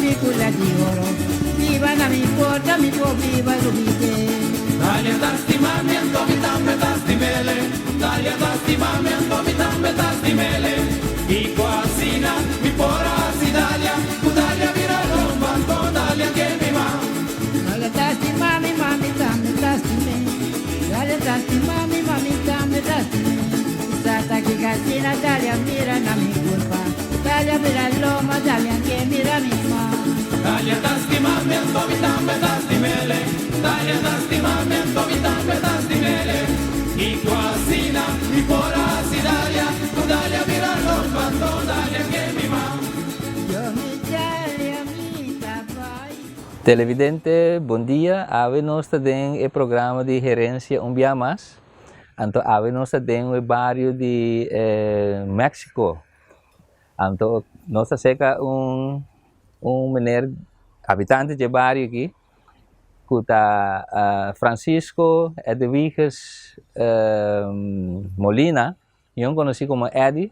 Spicula di oro Biba na mi porta mi por biba lubid'é. Dalia ta stima mi anto mi tambe ta stim'ele Dalia ta stima mi anto mi tambe ta stim'ele Kiko asina mi por a hasi Dalia Ku Dalia bira lomba anto Dalia ke mi ma. Dalia ta stima mi ma mi tambe ta stim'é Dalia ta stima mi ma mi tambe ta stim'é Sa ta kiko asina Dalia mira na mi kurpa Dalia bira lomba Dalia ke mira mi ma. Dalia ta stima mi anto mi tambe ta stim'ele Dalia ta stima mi anto mi tambe ta stim'ele Kiko asina mi por a hasi Dalia Ku Dalia bira lomba anto Dalia ke mi ma. Yo mi Dalia mi ta bai. Televidente, bon dia. Awe nos ta den e programa di Herencia un bia mas. Anto awe nos ta den e bario di Mexico. Anto nos ta seka un un meneer habitante dje bario aki ku ta Francisco Edwiges Molina. Yon konosí komo Eddy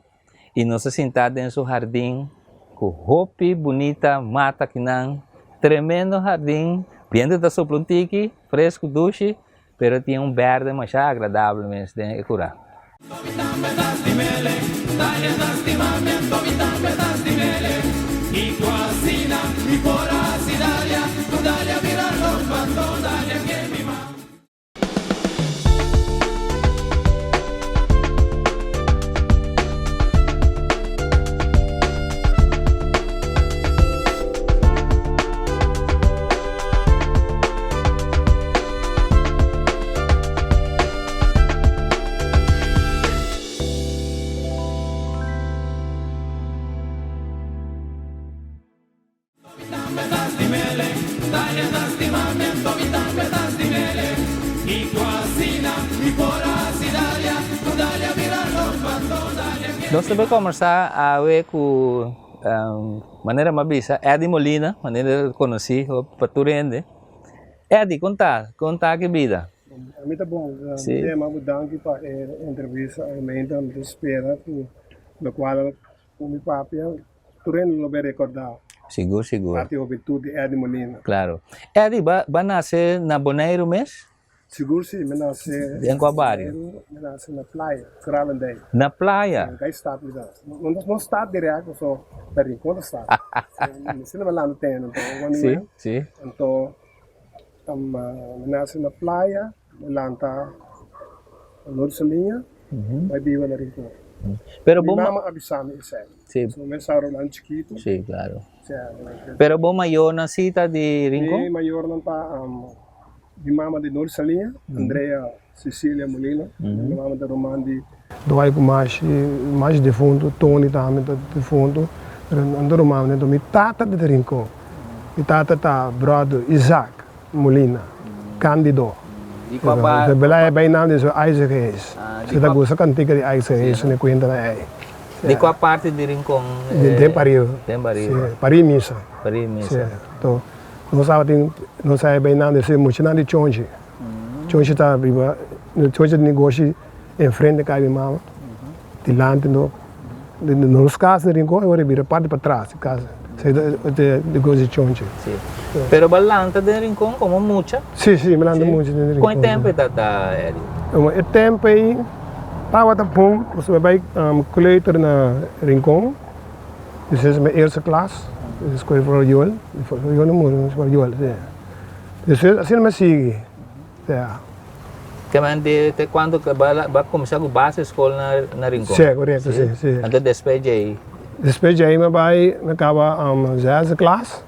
i nos a sintá den su hardin ku hopi bunita mata kinan. Tremendo hardin, bientu ta supla un tiki, fresku, dushi, pero tin un bèrdè masha agradabel mes den e kurá. Nos ta bay combersa awe cu manera mi a bisa Eddy Molina, manera conoci pa tur hende. Eddy, con ta? Con ta ki bida? A mi ta bon. Tema bo danki pa e entrevista. Mi ta spera cu locual cu mi papia Tur hende lo bay recorda. Sigur, sigur. Parti hubentud di Eddy Molina. Claro. Eddy, ba, ba nace na Boneiru mes? Sigur si, mi nace. Den cua bario? Mi nace na Playa, Kralendijk. Na Playa? Si, kai stad mi ta. No, no stad direct, paso ta Rincon ta stad. Mi si no lanta tene, anto, Si, si. Anto, mi nace na Playa. Mi lanta na Noord Saliña, bai biba na Rincon. Pero Mi bo mama a bisa mi esei. Sí. So mi sa Roland chikitu. Sí, claro. Sea, Pero bo mayornan sí ta di Rincon? Mi mayornan ta mi mama di Noord Saliña, Andrea Cecilia Molina. Mi mama ta ruman di. Doai ku mashi, mashi defuntu, Tony tambe ta defuntu, pero nan ta ruman. Enton mi tata ta di Rincon. Mi tata ta brother Isaac. Molina, Candido. Di kua Bela e bay nan di su Isaac Hayes. Si ta gusta cantica di Isaac Hayes mi cuenta na ey. Di kua parti di Rincon? Den pariba. Den pariba. Si, pariba misa. Pariba misa. Si, to nos tabatin nos a bay nan di su muchanan di Chonchi. Chonchi ta biba, Chonchi ta negoshi enfrente cay mi mama, dilanti no. Nos cas na Rincon e ora bira parti patras di cas e negoshi di Chonchi. Si. Pero bo a lanta den Rincon como mucha? Si, si, mi lanta mucha den Rincon. Con e tempo e tata Eddie? E tempo ei tabata bon, pasobra mi bai kleuter na Rincon, despues mi eerste klas, escuela for Joel, Joel no muri, for Joel, si. Despues asina mi a sigui. Sea. Te te cuando ke ba ba cuminsa cu basisschool na na Rincon? Sí, correcto, sí, sí. Anto despues djei? Despues djei mi bai, mi caba zesde klas,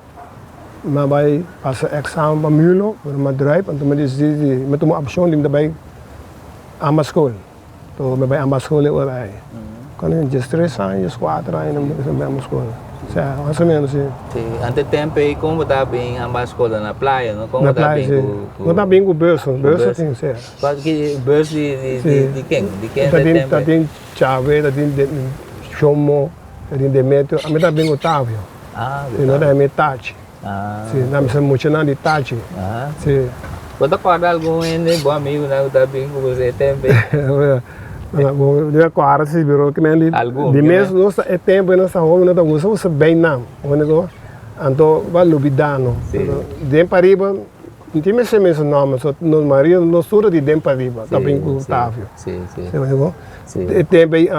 mi bai pasa examen pa mulo, pero mi a druip, anto mi dicidi di, mi tuma opcion di mi ta bai ambasschool. Anto mi bai ambasschool e ora ei. Cuando mi diestres aña, diescuater aña mi bai ambasschool. Sea, mas o menos si. Si, antes tempo ei como bo ta bin ambasschool na playa no? Como Na bo ta playa, bin si. cu cu. No ta bin cu bus, bus bus. tin, si. Cual ki bus di di Si. di ken? Di ken Ta te tin tempo ta ei? tin Chave, ta tin Chomo, ta tin Demetrio, ami ta bin cu Otavio. Ah, Si, no ta mi Tachi. Ah. Si, nan bisa muchanan di Tachi. Ah. Si. Bo ta corda algun hende, bo amigunan cu ta bin cu bo e tempo ei? Bo debe corda si, pero ki men di Algun, di ki mes men. nos ta e tempo ei nos ta hoben no ta gusta usa bay nam, bo a. Anto bo a lubidá no. Pero den pariba no tin mester mester nòmber, so nos mayoria nos tur ta di den pariba ta bin ku Octavio. E tempu ei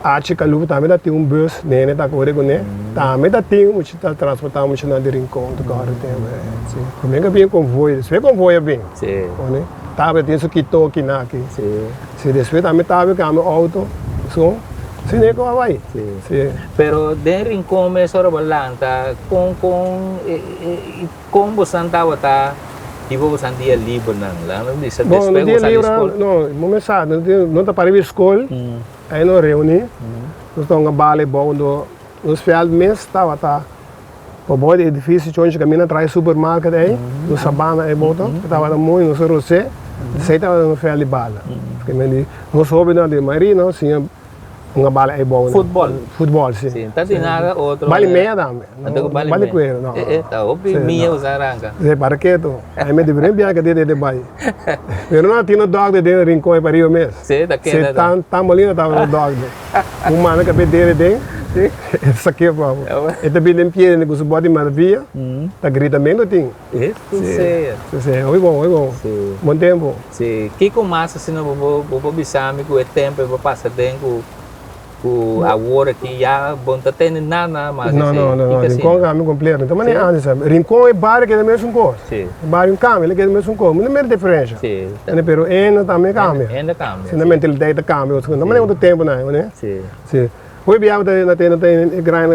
Achi Kalupo tambe ta tin un bus, nene ta kore kuné, tambe ta tin mucha ta transportá muchanan di Rincon ta kore tempu ei. Promé ku a bin konvoi, despues konvoi a bin. Tabata tin su kitoki na aki. Si despues tambe tabe cambia auto so si ne cu a bay si. Pero den Rincon mes ora bo lanta con con con bosan tabata hiba bosan dia libernan la no bisa Bon despues dia bosan di liber school. no bo mes sa no ta para riba school ahí nos reuni nos ta hunga bala ebou ndo nos veld mes tabata pabou di edificio chonchi caminda tras e supermarket ey, nos sabana ey boto, e tabata mooi, nos a rosé, esey tabata nos veld di bala. Nos hobennan di mayoria nos siña hunga bala ey bou. Futbol? Futbol, si. Si, ta di nada otro. Bala mea tambe. Anto ku bala mea. Bala cuero, no. E, e, ta hopi mia usa ranca. Si, para keto. Ahí me diferente biaha ke dede bay. Pero no tin no dòkter den Rincon ey pariba mes. Si, ta keda. Si, tan, tan molina tabata no dòkter. Un manda ka pe dede den, e saké pa bo. E ta bin den pie ku su bòt di maravia, ta grita men lo tin. Esto sea. Si, si, hopi bon, hopi bon. Si. Bon tempo. Si, kiko mas asina bo por, bo por bisa mi ku e tempo e bo pasa den ku ku awor aki ya bo no ta tende nada mas No, esei? no, no, no, Kiko Rincon asina? kambia kompleto. Ta manera Si. antes sa. Rincon e bario keda mesun kos. Si. E bario kambia, el keda mesun kos. No mira diferensha. Si. Pero hende tambe kambia. Hende kambia, Si, na si. mentalidat ta kambia. Ta manera otro tempo nan, ne? Si. Si. Hopi biaha bo ta na tende ta e gran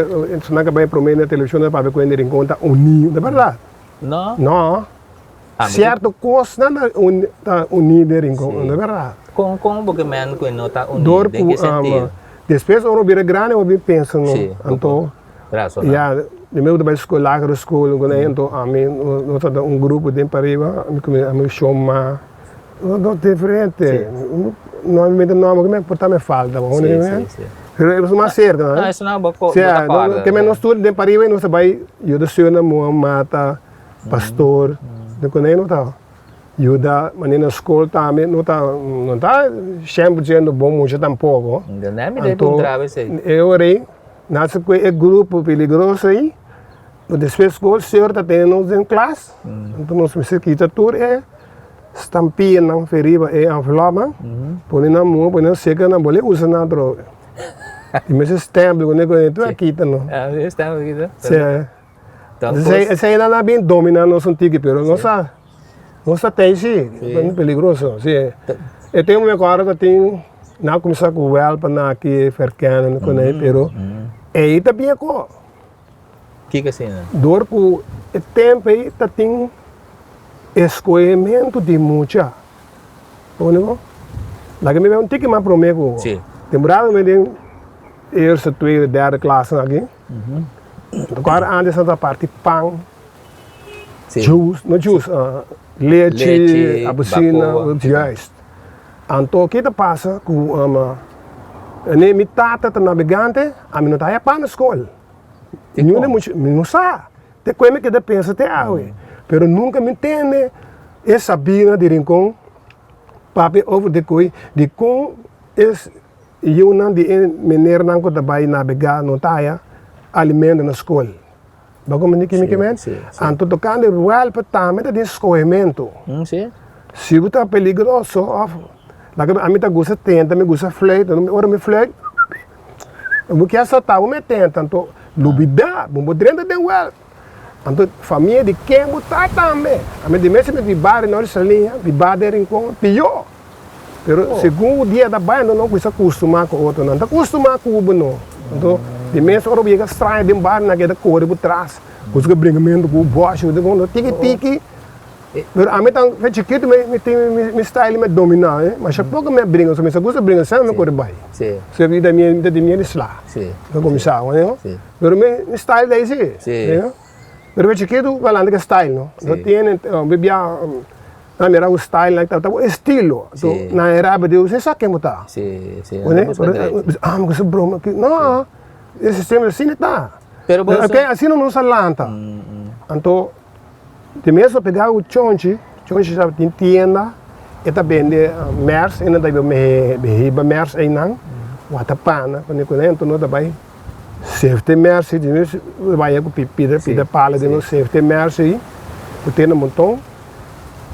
nan ka bai prome na televishon nan papia ku hende Rincon ta uní. Ta bèrdat? No. No. Sierto kosnan ta uni ta uní den Rincon, ta bèrdat? Kon kon bo ke men ku e no ta uní? Dor Den ku ke sentido? despues ora bo bira grandi bo bin pensa no. Si. Anto Rasoná. ya mi ta bai skol lagere skol ku nan anto ami nos ta un grupo den pariba ami ku mi amigo Shoma. No no diferente. No mi no amo que por me falta. Sí, sí, sí. Pero es más cerca, No, eso no bo ko, bo ta corda. Que menos tu den pariba y no se bai, yo de suena mo mata pastor, de con no ta. Yuda manera na school tambe no ta no ta 100% bon mucha tampoco. No, mi debe un trabe sí. Eu rei, nace cu e grupo peligroso aí, después school señor ta tene nos den klas, entonces nos mester kita tur e Stampianan fe riba e envelopnan, pone nan muha, pone nan seka nan bole usa nan atrobe. I mester stempel ku ne tur a kita no. Si. Esei nan a bin domina nos un tiki pero nos a nos ta tei si, peligroso si. E tempu mi akorda ta tin nan a kuminsá ku wèlpa nan aki verkennen ku ne pero ei ta bien ko. Kiko asina? Dor ku e tempu ei ta tin eskohementu di mucha. Pone bo? Laga mi bai un tiki mas promé ku bo. Sí. Temporada mi den eerste, tweede, derde klasen aki. Akorda antes nan ta parti pan, Sí. juice, no juice, lechi, Lechi, apelsina, bakoa. juist. Anto ki ta pasa ku ne mi tata ta nabegante, ami no ta haya pan na skol. Niun e mucha, mi no sa. Te ku mi keda pensa te awe. Pero nunka mi tende e Sabina di Rincon papia over di koe dikon es yunan di e menernan ku ta bai nabegá no ta haya alimento na skol. Bo comprende ki mi ke men? Anto tokante wèlpa tambe ta den skohementu. Si bo ta peligroso òf laga ami ta gusta tenta, mi gusta fluit, ora mi fluit bo kier salta bo mi tenta anto lubida bo bo drenta den wèlp. Anto famia di ken bo ta tambe. Ami di mes mi biba den Norte Saliña, biba den Rincon, pió. Pero segun ku dia ta bai anto no kuminsa kustumá ku otronan. Ta kustumá ku bo no. Anto di mes ora bo yega straño den bar nan keda kore bo tras. Buska brinkamentu ku bòshi ku ta tiki tiki. Pero ami ta fe chikitu mi tin mi style mi dominá eh. Masha poko mi a brinka so mi sa gusta brinka semper mi kore bai. So mi ta di miedu sla. Mi kuminsá pero mi style ta esi. Pero fe chikitu walanda ke style no. No tiene bibia. Nan mira un style nan ta un estilo anto nan e rabia di usted sa ken bo ta ah mi gusta broma aki no e sistema asina ta oke asina nos a lanta anto di mes a pega un chonchi chonchi sa tin tienda e ta bende mers e nan ta hiba mers einan wata pana pone kuné anto nos ta bai. Safety Mercy, di mes baña ku pida pida pala den nos Safety Mercy ku tene monton.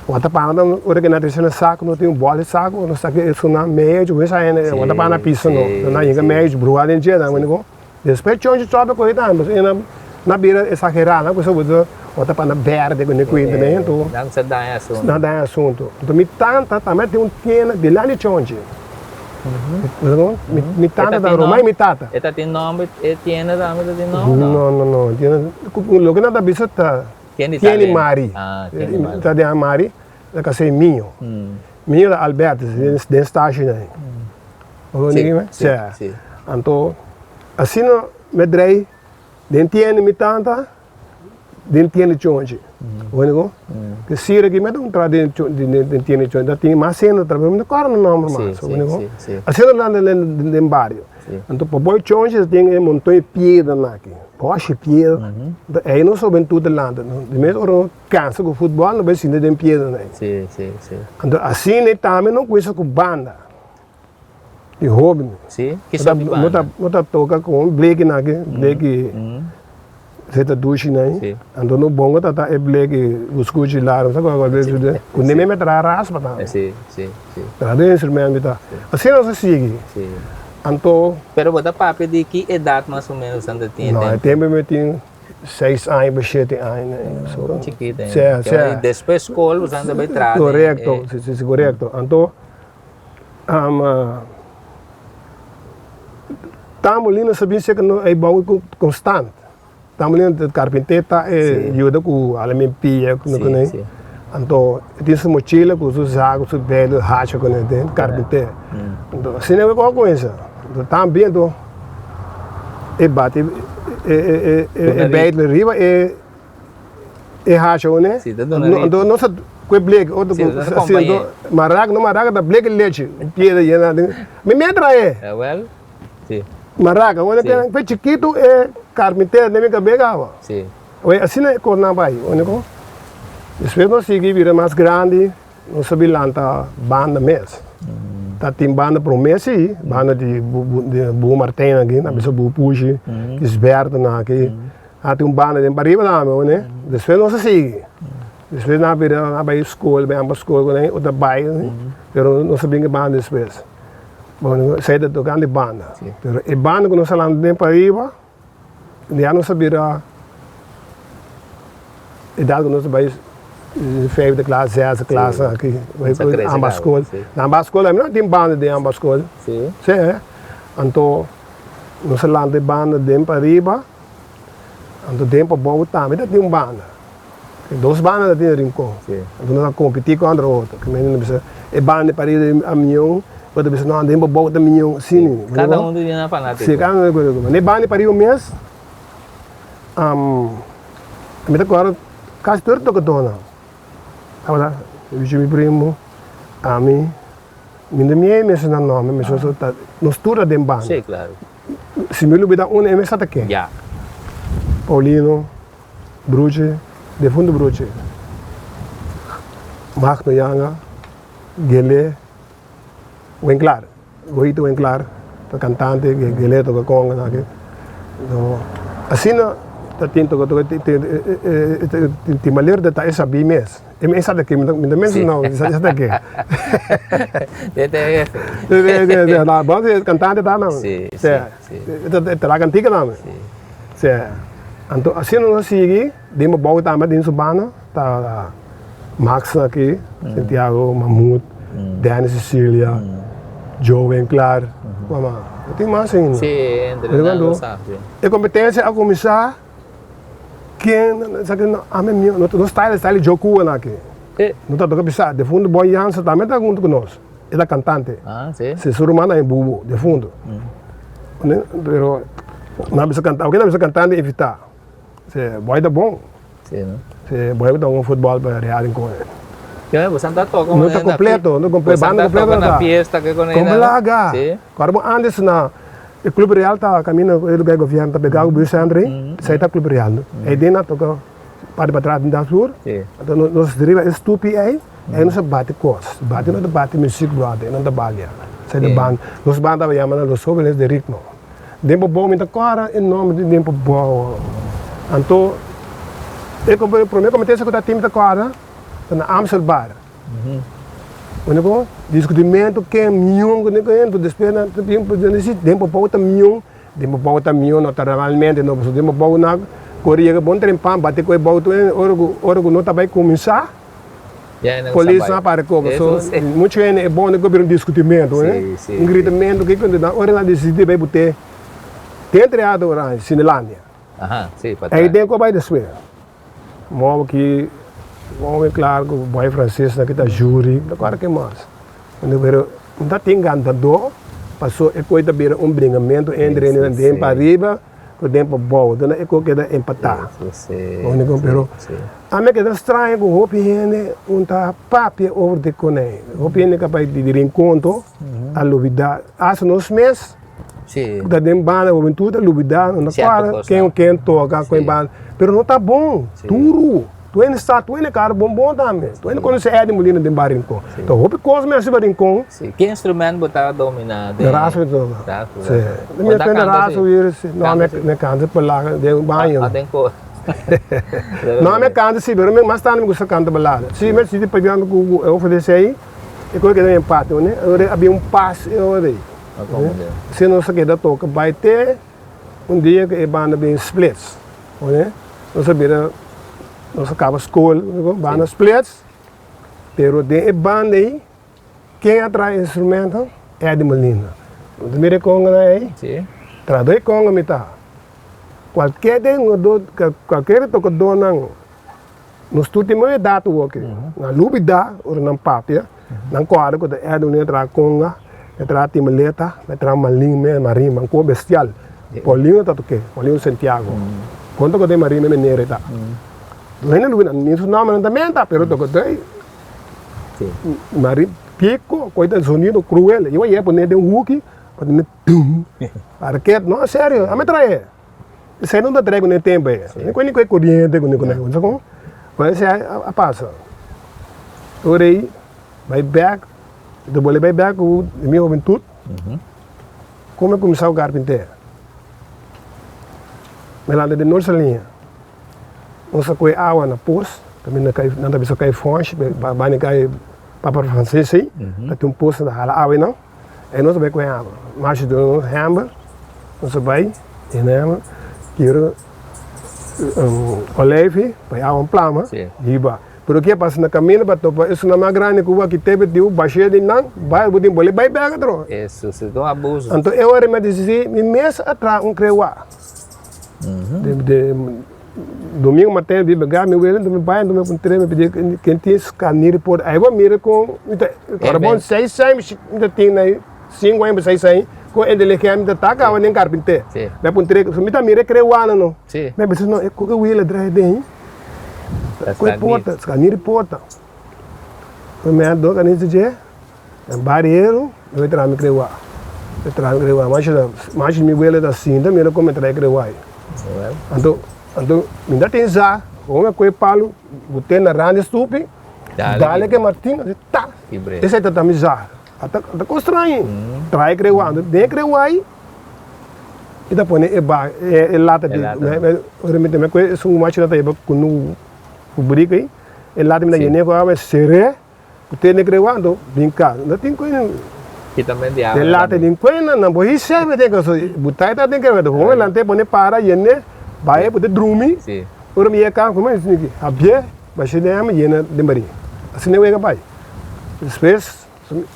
Watapana ta ora ku nan trese na saku no tin un bòl di saku nos ta ke esun medio ku mester hende watapana pisa no nan yega medio bruha den dje nan wende ku despues chonchi chòpi kohe tambe pasobra nan nan bira exagerá nan kusa bo watapana bèrdè ku ne kuenta den anto Nan sa daña asuntu. Nan daña asuntu anto mi tanta tambe tin un tienda dilanti chonchi mi tanta ta Romay mi tata. E ta tin nòmber e tienda tambe ta tin nòmber? No no no loke nan ta bisa ta Tiene mari. Ta den mari, ta casé Minho. Minho ta Albertus, den station ahí. Si, si. Anto, asina me drei den tienda mi tanta, den tienda chonchi. Bo wende ko? Ke sira aki me ta entra den tienda chonchi, ta tin mas hende ta traha, mi no kòrda nan nòmber mas. Bo wende ko? Asina nan ta den bario. Anto pa boy chonchi ta tin e monton e piedranan aki, bòshi piedra. Anto ei nos hobentud ta lanta. Di mes ora nos kansa ku futbòl nos bai sinta den piedranan ei. Anto asina ei tambe nos kuminsa ku banda di hóben. Nos ta toka ku un blekinan aki, bleki zeta dushinan ei. Anto nos bongo ta ta e bleki buskuchi largu, sa kua ku neme me traha raspa tambe. Traha den instrumento mi ta. Asina nos a sigui. Anto. Pero bo ta papia di ki edat mas o menos nan ta tin e tempu? No, e tempu mi tin seis aña pa shete aña. So, chikito ainda. Si, si. Despues skol bo ta bai traha. Korekto, si, si, korekto. Anto, Tambolina sa bin seka no ei bou konstant. Tambolina ta karpinté ta e yuda ku alamen pia ku no kuné. Anto e tin su mochila ku su saku su belo hacha kuné den karpinté. Anto asina e a kuminsá. Anto tambe anto e bati e beitel riba e e hacha kuné. Anto nos a kue blek otro ku asina anto maraka no maraka ta blek lechi piedra yena den. Mi mester trae. Maraca, unda ke fe chikitu e carpintero den mi cabes awa. Oye, asina e cosnan bay, unda cu despues nos sigui bira mas grandi, nos a bin lanta banda mes. Ta tin banda prome si, banda di Buhu Martijn aki, nan bisa Buhu Pushi, Gisberto nan aki. A tin un banda den pariba tambe, unda despues nos a sigui. Despues nan a bira, nan a bay school, bay amba school cu nan, otro bay, pero nos a bin cu banda despues. Bon, esei ta tocando e banda. Pero e banda cu nos a lanta den pariba, ya nos a bira edad cu nos a bay vijfde klas, zesde klas aki, amba school. Na amba school ami no tin banda den amba school. Si. Anto nos a lanta e banda den pariba, anto den pabou tambe ta tin un banda. Dos banda ta tin Rincon. Anto nos a competi contra otro. Ki mende nos bisa e banda di pariba ta mion, otro bisa no den pabou ta mion. Asina ni. Cada un tin nan fanatico. Si, cada un tin nan. Ne banda di pariba mes, mi ta acorda casi tur tocadornan tabata Luigi mi primo, ami, mi no mie mes nan nomber, mi so ta nos tur ta den banda. Si, claro. Si mi lubida un e mes ta ken. Paulino. Bruche, defuntu Bruche, Magno Yanga, Gele, Wenclaar, Goito Wenclaar, ta cantante, Gele toca conga nan aki. No, asina ta tin toca toca Timbaler ta e sabí mes. E mes sa ta ke, mi ta mencionao, mi sa ta ke. DTF. Bon, cantante ta nan. Si, si, si. Ta la cantica tambe. Si. Anto asina nos a sigui den Bobou tambe den su banda ta Max aki, Santiago, Mahmoud, Danny Cecilia, Joe Winklar, mama no tin mas ainda. Si, entre nan lo sa. E competencia a cuminsa ken sa ken ami mi nos style style Joe Cuba nan aki. No ta toca bisa defunto Boy Jansen tambe ta hunto cu nos. E ta cantante. Ah, si. Si, su ruman ta en bubo, defunto. Pero nan bisa canta, oke nan bisa cantante invita. Si, boy ta bon. Si, no? Si, boy ta hunga futbol pa Real Rincon. Ke, bo san ta toca No ta completo, no completo, banda completo no ta. na fiesta ke con Como laga. Si. Ora bo antes na e Club Real ta camina e lugar gobierno ta pega cu Buurt Centro ei, esei ta Club Real. Ei den nan toca parti patras den dansvloer. Si. Anto nos riba e stupi ei. Ei nos a bati kos, bati no ta bati muziek brother, ei no ta balia. Esei ta banda, nos banda tabata yama nan Los Jóvenes de Ritmo. Dempo Bou mi ta kòrda e nòmber di Dempo Bou. Anto e promé kompetensia ku ta tin mi ta kòrda ta na Amstelbar. Unda ku diskutimentu ken mion ku ken despues nan ta bin di Dempo Bou ta mion, Dempo Bou ta mion no ta realmente no pasobra Dempo Bou nan kore yega bon trempan bati ku e bou tur ora ku ora ku no ta bai kuminsá. Polis no a para koba. So, muchu hende e bon ku bira un diskutimentu, eh? Un gritamentu ki kuando nan ora nan disidi bai but'é den Teatro Oranje, Cinelandia. Ei den ku a bai despues. Mobo ki mobo klaro ku Boy Francis nan ki ta jury, no kòrda ken mas. Pero no ta tin gantadó, paso e koi ta bira un bringamentu entre nan den pariba. Ku den pa bou, duna e ku keda empatá. Úniko, pero a mi a keda straño ku hopi hende un ta papia over di konei. Hopi hende ka bai di rinkonto a lubidá. Asta nos mes ku ta den banda hubentut a lubidá, no ta kòrda ken ken toka, ken banda. Pero no ta bon, duru. Tur hende sa, tur hende kara bon bon tambe. Tur hende konosé Eddy Molina den bar Rincon. Ta hopi kos mi hasi ba Rincon. Si. Ki instrument bo ta domina den? Raso mi toka. Raso. Si. Mi aprende raso wir si. No mi kanta balada den baño. Ah den kor. No mi kanta si pero mas tarde mi gusta kanta balada. Si mi sinti papiando ku e ofresé ei e kos keda empate ora a bin un pas e ora ei. Si nos a keda toka bai te un dia ku e banda bin splits. Nos a bira nos a kaba skol banda splits pero den e banda ei Ken a traha e instrumento? Eddie Molina. Bo ta mira e conganan ei? Sí. Trado e conga mi ta. Cualkier den cualkier tocadornan nos tur tin moe edad awoki. Nan lubida ora nan papia, nan corda cu ta Eddie Molina traha conga, e traha timbaleta, e traha malin me, marimba, un cuo bestial. Paulino ta toke, Paulino Santiago. Con toca den marimba e manera e ta. Hende lubida, ni su nomber nan ta menta, pero toca. Mari pico cu ta sonido cruel yo a yega pone den hoeki pa tene tum arket no serio ami trae esey no ta trae cu ne tempo ey ni cu e coriente cu ne sa con pero esey a pasa ora ey bay bek ta bolbe bay bek cu mi hubentud como mi cuminsa cu carpintero mi lanta den Noord Saliña. Nos a kohe awa na pos, kaminda kai nan ta bisa kai fònshi, banda kai Papa Francis ei, ta tin un pos nan ta hala awa einan, ei nos a bai kohe awa. Machi duna nos hèmber, nos a bai yena hèmber, kira oleifi pa e awa plama hiba. Pero ke pasa na kaminda pa topa esunnan mas grandi ku bo aki tebe tiu bashia di nan, bai bo tin bole bai bèk atro. Anto e ora mi a disidi mi mes a traha un krewa. De domingo maten di bega mi wele mi bai mi puntra mi pidi ken tin scanir por ai bo mira con mi ta ora bon seis aña mi ta tin na cinco aña pa seis aña con inteligente mi ta ta caba den carpinter mi a puntra mi ta mira e crewana no mi a bisa no e cu e wele drai den cu e porta scanir porta mi a do canisa dje. Na bariero mi bai traha mi krewa. Mi traha mi krewa. Masha ta, masha mi wele ta sinta mira kon mi traha e krewa ei. Anto, anto mi ta tin sa, kon mi a kohe palu, bot'é na rand di stupi, dale ke martin, así ta! Esei ta ta mi sa. A ta, a ta kos straño. Traha e krewa. Anto den e krewa ei, mi ta pone e ba, e lata di, ora mi ta kohe esun machi ta yeba ku nu ku brik ei, e lata mi ta yene ku awa, mi ser'é. Ku tene grewando bin ka no tin ku e lata din kuena nan bo hise mi tin ku butai ta tin ke hopi lante pone para yene bai bo ta drumi ora mi yega kas mi sinti habie basha den mi yena den bari asina e wega bai despues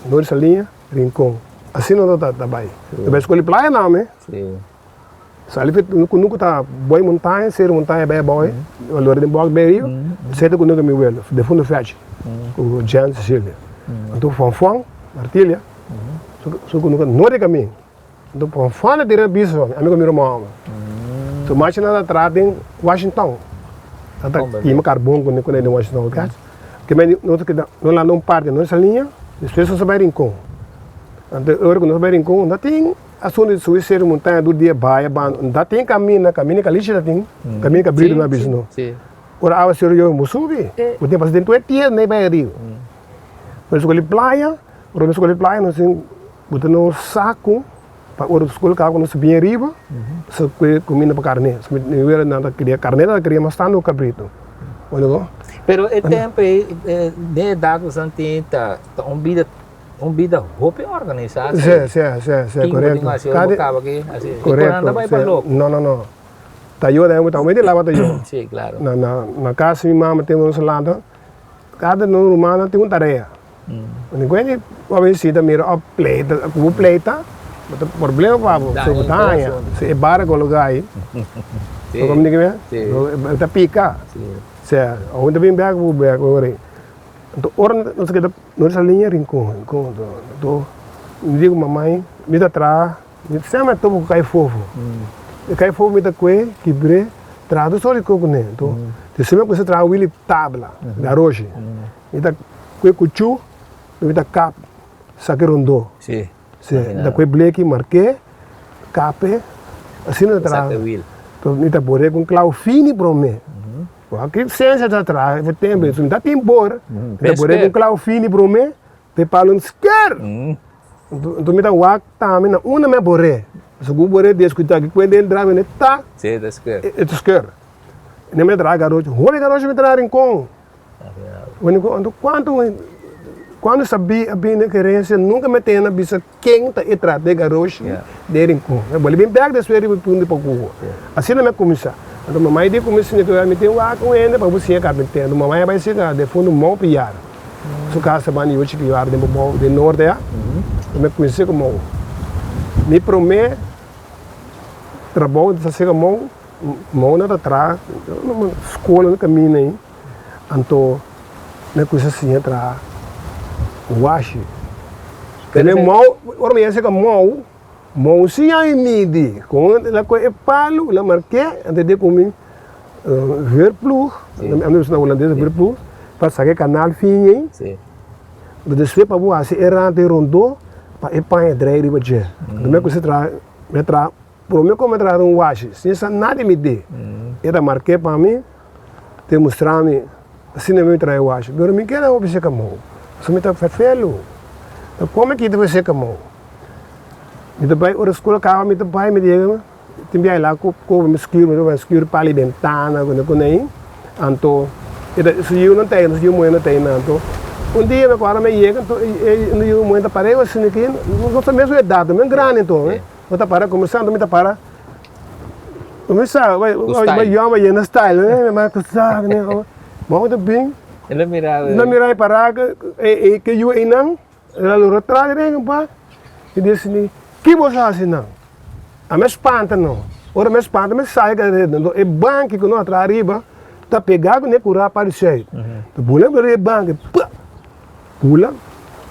Noord Saliña Rincon asina no ta bai ta bai skol di playa nami. Sali fe kunuku ta boi montaña, seri montaña bai abao ei, alora den bok bai riba, seta kunuku mi welo, defunto Fechi, ku Jan Cecilia. Anto Fanfan, Martilia, su kunuku no di kamin. Anto Fanfan a tira bisa pa mi, ami ku mi ruman homber. So machi nan ta traha den Washington, nan ta kima karbon ku nan den Washington, ke men nos ta keda, nos landa un parti nos liña, despues nos a bai Rincon. Anto e ora ku nos a bai Rincon, no tin. Asuntu di subi seru montaña tur dia bai a banda no ta tin kaminda, kaminda kalichi ta tin, kaminda kabritu no a bisa no. Ora awa seru yobe bo subi, bo tin pasa den tur e tierra nei bai ariba. Nos skoli playa, ora nos skoli playa nos tin buta nos saku. Pa ora skol kaba ku nos ta bin ariba, nos ta kue kuminda pa karné. Mi wera nan ta kria karné, nan ta kria mas tantu ku kabritu. Bo no? Pero e tempu ei, den e edat ku nan tin ta un bida un bida hopi organisá. Si, si, si, si, Kin bo tin korekto. ku hasi ora bo kaba aki? Hasi. I ku nan Korekto, ta bai pa si. loko. No, no, no. Ta yo den bo ta mete laba ta yo. Si, klaro. Na na na kas mi mama tin nos lanta, kada nos rumannan tin un tarea. Ningun di bo a sinta mira of pleita, ku bo pleita bo ta problema pa bo, so bo ta haña si e bara koloká ahi, bo komprende ke mi? Bo ta pika, sea awe ta bin bek bo bek ora ei. Anto ora nos keda nos a liña Rincon, Rincon anto mi di ku mamai mi ta traha, mi semper topa ku kai fofo, e kai fofo mi ta kue kibr'é traha tur sort di kos kuné, anto semper ku sa traha wili tabla, garoshi. Mi ta kue kuchu, mi ta kap saki rondó. Sí. Sí, mi ta kue bleki, mark'é, kap'é, asina ta traha. Saka wiel. Mi ta bor'é ku un klau fini promé. Wak ki sensia ta traha e tempu ei. Mi ta tin bor, mi ta bor'é ku un klau fini promé, p'e palo no sker. Nto mi ta wak tambe na unda mi a bor'é. Pasobra ku bor'é deskuidá ki kuenta entra mi ta. Sí, ta sker. E ta sker. Mi ta traha garoshi, hopi garoshi mi traha Rincon. Anto cuanto cuando sabí a bini e gerencia nunca me tene a bisa ken ta e tras de garoshi de Rincon. Mi a boli bin bek despues riba e punto di Pacuho. Asina mi a cuminsa. Anto mamai di cuminsa siña cu mi tin wak un hende pa bo siña carpintero. Anto mamai a bay siña defunto Mou Piar. Su casa ta banda yochi Piar den Bobou den norte ya. Mi a cuminsa cu Mou. Mi prome trabou ta siña Mou. Mou na ta traha skola na kaminda ei, anto mi a kuminsá siña traha washi. Tene mou, ora mi yega mou, mou siña mi midi, kon el a kohe e palu, el a mark'é, anto e di ku mi verploeg, ami bisa na hulandes verploeg, pa saka e kanal fin ei, anto despues pa bo hasi e rant ei rondó pa e paña drei riba dje. Anto mi a kuminsá traha, mi a traha. Prome ku mi a traha un washi, sin sa nada mi di. E ta mark'é pa mi, te mustra mi, asina mi traha e washi. Pero mi keda hopi seka mou, pasobra mi ta ferfelu. Ta kome kita por seka mou. Mi ta bai ora skol kaba mi ta bai mi ta yega, tin biaha la ku koba mi skur, mi ta bai skur pali bentana ku ku nei. Anto e ta su yiunan ta ei, su yiu muhé nan ta ei nan. Anto un dia mi akorda mi a yega, anto e yiu muhé ta par'é asina aki, nos ta mesun edat, mes grandi anto. Bo ta para como santo mi ta para mi sa bai bai yòn bai yena style ne mi ku sa ne bo ta bin El a mira el a mira e para e ke yu einan el a lora tras di regen pa i disi mi ki bo sa hasi nan a mi spanta no ora mi spanta mi sai e banki ku nos a traha ariba ta pega ku ne kura pa di seit bula e banki pa bula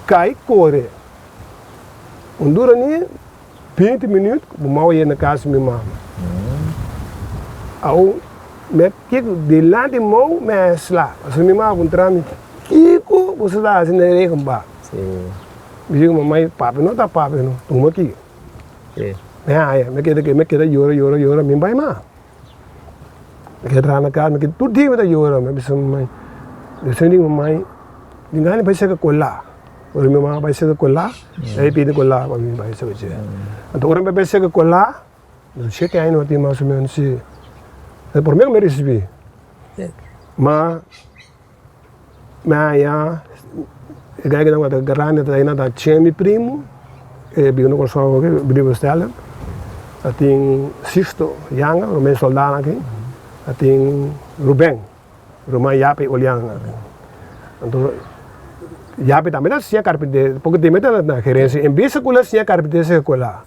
kai kore. Un dura ni binti minuut ku bo mau yega na kas di mi mama. Awo mi a kiko dilanti mou mi a sla. Pasobra mi mama a puntra mi, Kiko bo sa ta hasi na e regenbak? Mi di ku mamai, Papi no ta papi no, tuma aki. Mi a haya, mi keda mi keda yora yora yora mi bai mas. Mi keda traha na kas, mi keda tur dia mi ta yora. Mi a bisa mamai, mi di mamai, mi gana bai seka kola. Ora mi mama bai seka kolá, e pidi kolá pa mi bai seka dje. Anto ora mi bai seka kolá, shete aña no tin mas o menos si. E promé ku mi risibí. Ma mi haña e guy ku tabata grandi ta aina ta Chen mi primu, e biba na Kòrsou aki, biba Stella. A tin Sixto Yanga, ruman sòldá aki. A tin Ruben. Ruman Yapi Olian. Anto Yapi tambe ta siña karpinter, poko tempo e ta na gerensia. En bes ku el a siña karpinter se kola,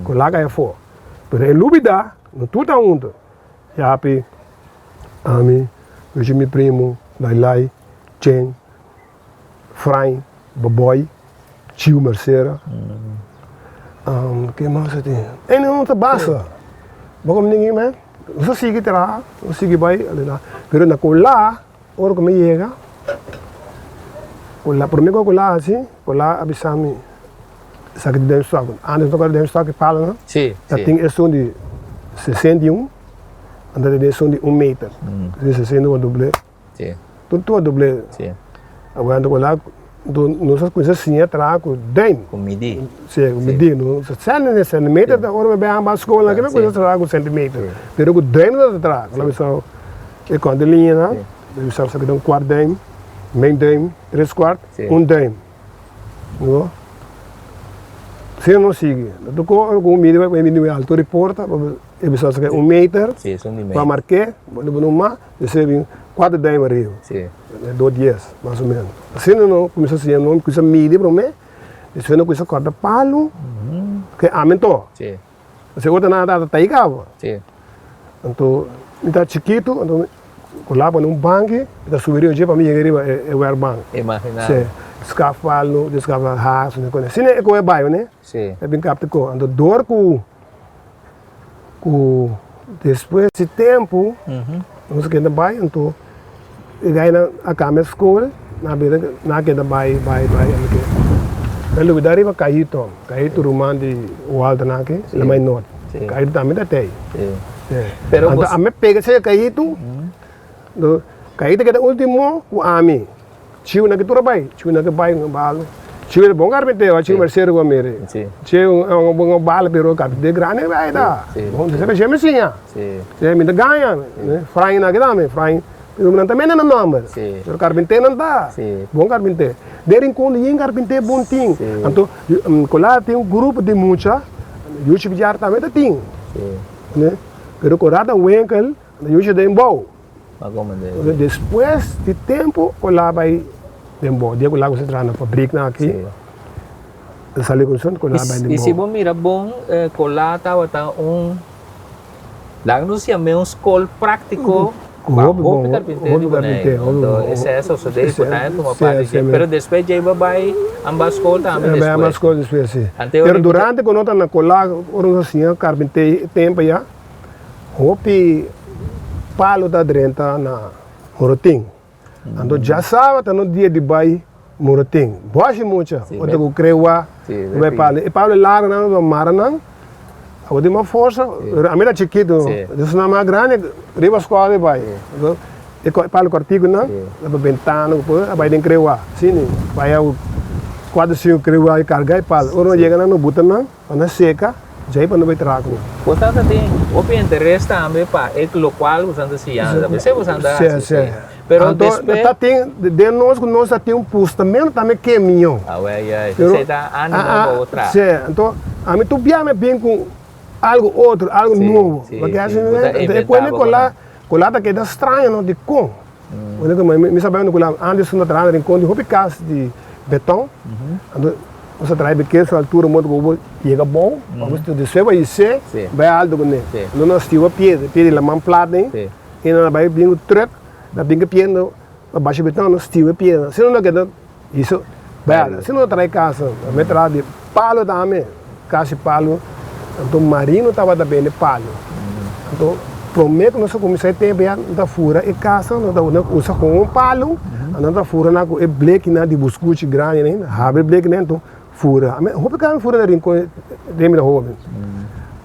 kola kai afó. Pero e lubida, no tur ta huntu. Yapi, ami, Luchi mi primu, Lailai, Chen, Frain, Boboy, Chiu Mercera. Ke mas a tin? E no ta basta. Bo komo ningi men? Nos a sigui traha, nos a sigui bai, pero na Colá, ora ku mi yega, Colá, promé ku Colá hasi, Colá a bisa mi esaki di Demstok. Antes no tabata Demstok e palonan, ta tin esun di 61, anto ta tin esun di un meter. Di 61 a dobl'é. Tur tur a dobl'é. Awor anto Colá. Anto nos a kuminsá siña traha ku duim. Ku midí. Sí, ku midí. No sèntimeter ta ora mi bai hamba skol nan ke mi kuminsá traha ku sèntimeter. Pero ku duim nos ta traha. Ku bisa e kònte liñanan, mi bisa esaki ta un kuart duim, mei duim, tres kuart, un duim. No. Asina nos sigui. No ta ku un midi bai midi altura di porta, e bisa esaki un meter, pa mark'é, bo no mas. Esei bin kuater duim ariba. Sí. Dos dies, mas o menos. Asina no kuminsá siña no kuminsá midi promé, despues no kuminsá kòrta palu, ke ami anto. Sí. Pasobra otro nan a ta tai kaba. Sí. Anto mi ta chikitu, anto ku la pone un banki, mi ta subi riba dje pa mi yega riba e werkbank. Imaginá. Sí. Skaf palu, skaf haas, asina e koe bai, ne? Sí. E bin kapta ko. Anto dor ku. Ku despues di tempu nos a keda bai anto e gainan a kambia skol nan a bira nan a keda bai bai bai ami ke mi a lubida riba Kaito, Kaito ruman di Walter nan aki na Mainot Kaito tambe ta tei anto ami a pega esei Kaito anto Kaito a keda ultimo ku ami. Chiu na ki tur a bai, chiu na ki bai un balo. Chiu era bon carpintero, chiu mercero ku a miri. Chiu un bon balo pero carpintero grandi bai ta. Bon, esei pa mi siña. Si mi ta gaña, Frank na ki tambe, Frank, pero nan ta mende nan nomber. Pero carpintero nan ta, bon carpintero. Den Rincon di yen carpintero bon tin. Anto Colada tin un grupo di mucha, Yuchi Villar tambe ta tin. Pero Colada winkel, Yuchi den bou. Despues di tempu ku la bai den bo, dia ku la kuminsá traha na fabriknan aki, a sali ku son ku la bai den bo. I si bo mira bon, Colá tabata un, laga nos yam'é un skol práktiko pa hopi karpintero di Boneiru. Anto esei a sosodé i por tantu a tuma parti dje. Pero despues dje bo bai amba skol tambe despues. Bai amba skol despues, si. Pero durante ku no ta na Colá, ora nos a siña karpint'é tempu ayá. Hopi palu ta drenta na Morotin. Anto djasaba ta no dia di bai Morotin. Boshi mucha, ota ku krewa bai palu. E palu largu nan ta mara nan, awor tin mas forsa. Pero ami ta chikitu, esnan mas grandi riba skola di bai. E palu kòrtiku nan, ta pa bentana ku por a bai den krewa. Asina, bai a kuater sinku krewa i karga e palu. Ora nan yega nan no buta nan. Pa nan seka, djei pa no bai traha ku nan. Bosan ta tin hopi interes tambe pa e lokual bosan ta siñansa. P'esei bosan ta hasi esei. Pero Anto, despues. ta tin, den nos ku nos ta tin un pustamentu tambe ke mihó. Awè, ya, esei ta animo pa bo traha. Sí, anto ami tur bia mi bin ku algu otro, algu nobo. Paske asina Bo ta e inventá kuende bo ku la, konan. ku la ta keda straño no, dikon? Mi sa bai unda ku la antes nos ta traha na Rincon di hopi kas di beton. Anto nos ta traha e beken su altura modo ku bo yega abou, pa bo despues bo hise bai alto kuné. Anto nos stiba piedra, piedra di laman plat ei, i nan a bai bin ku trùk, nan bin ku piedra pa basha beton, nos stiba e piedra. Asina nos a keda hisa bai alto. Asina nos a traha e kas. Mi a traha di palo tambe, kas di palo. Anto Marino tabata bende palo. Anto prome ku nos a kuminsá e tempu ya nos ta fura e kasa, nos ta usa kon un palu, anto nos ta fura nan ku e blekinan di buskuchi grandi nan, habri e blekinan anto fura. Ami hopi kaba mi fura na Rincon den mi ta hoben.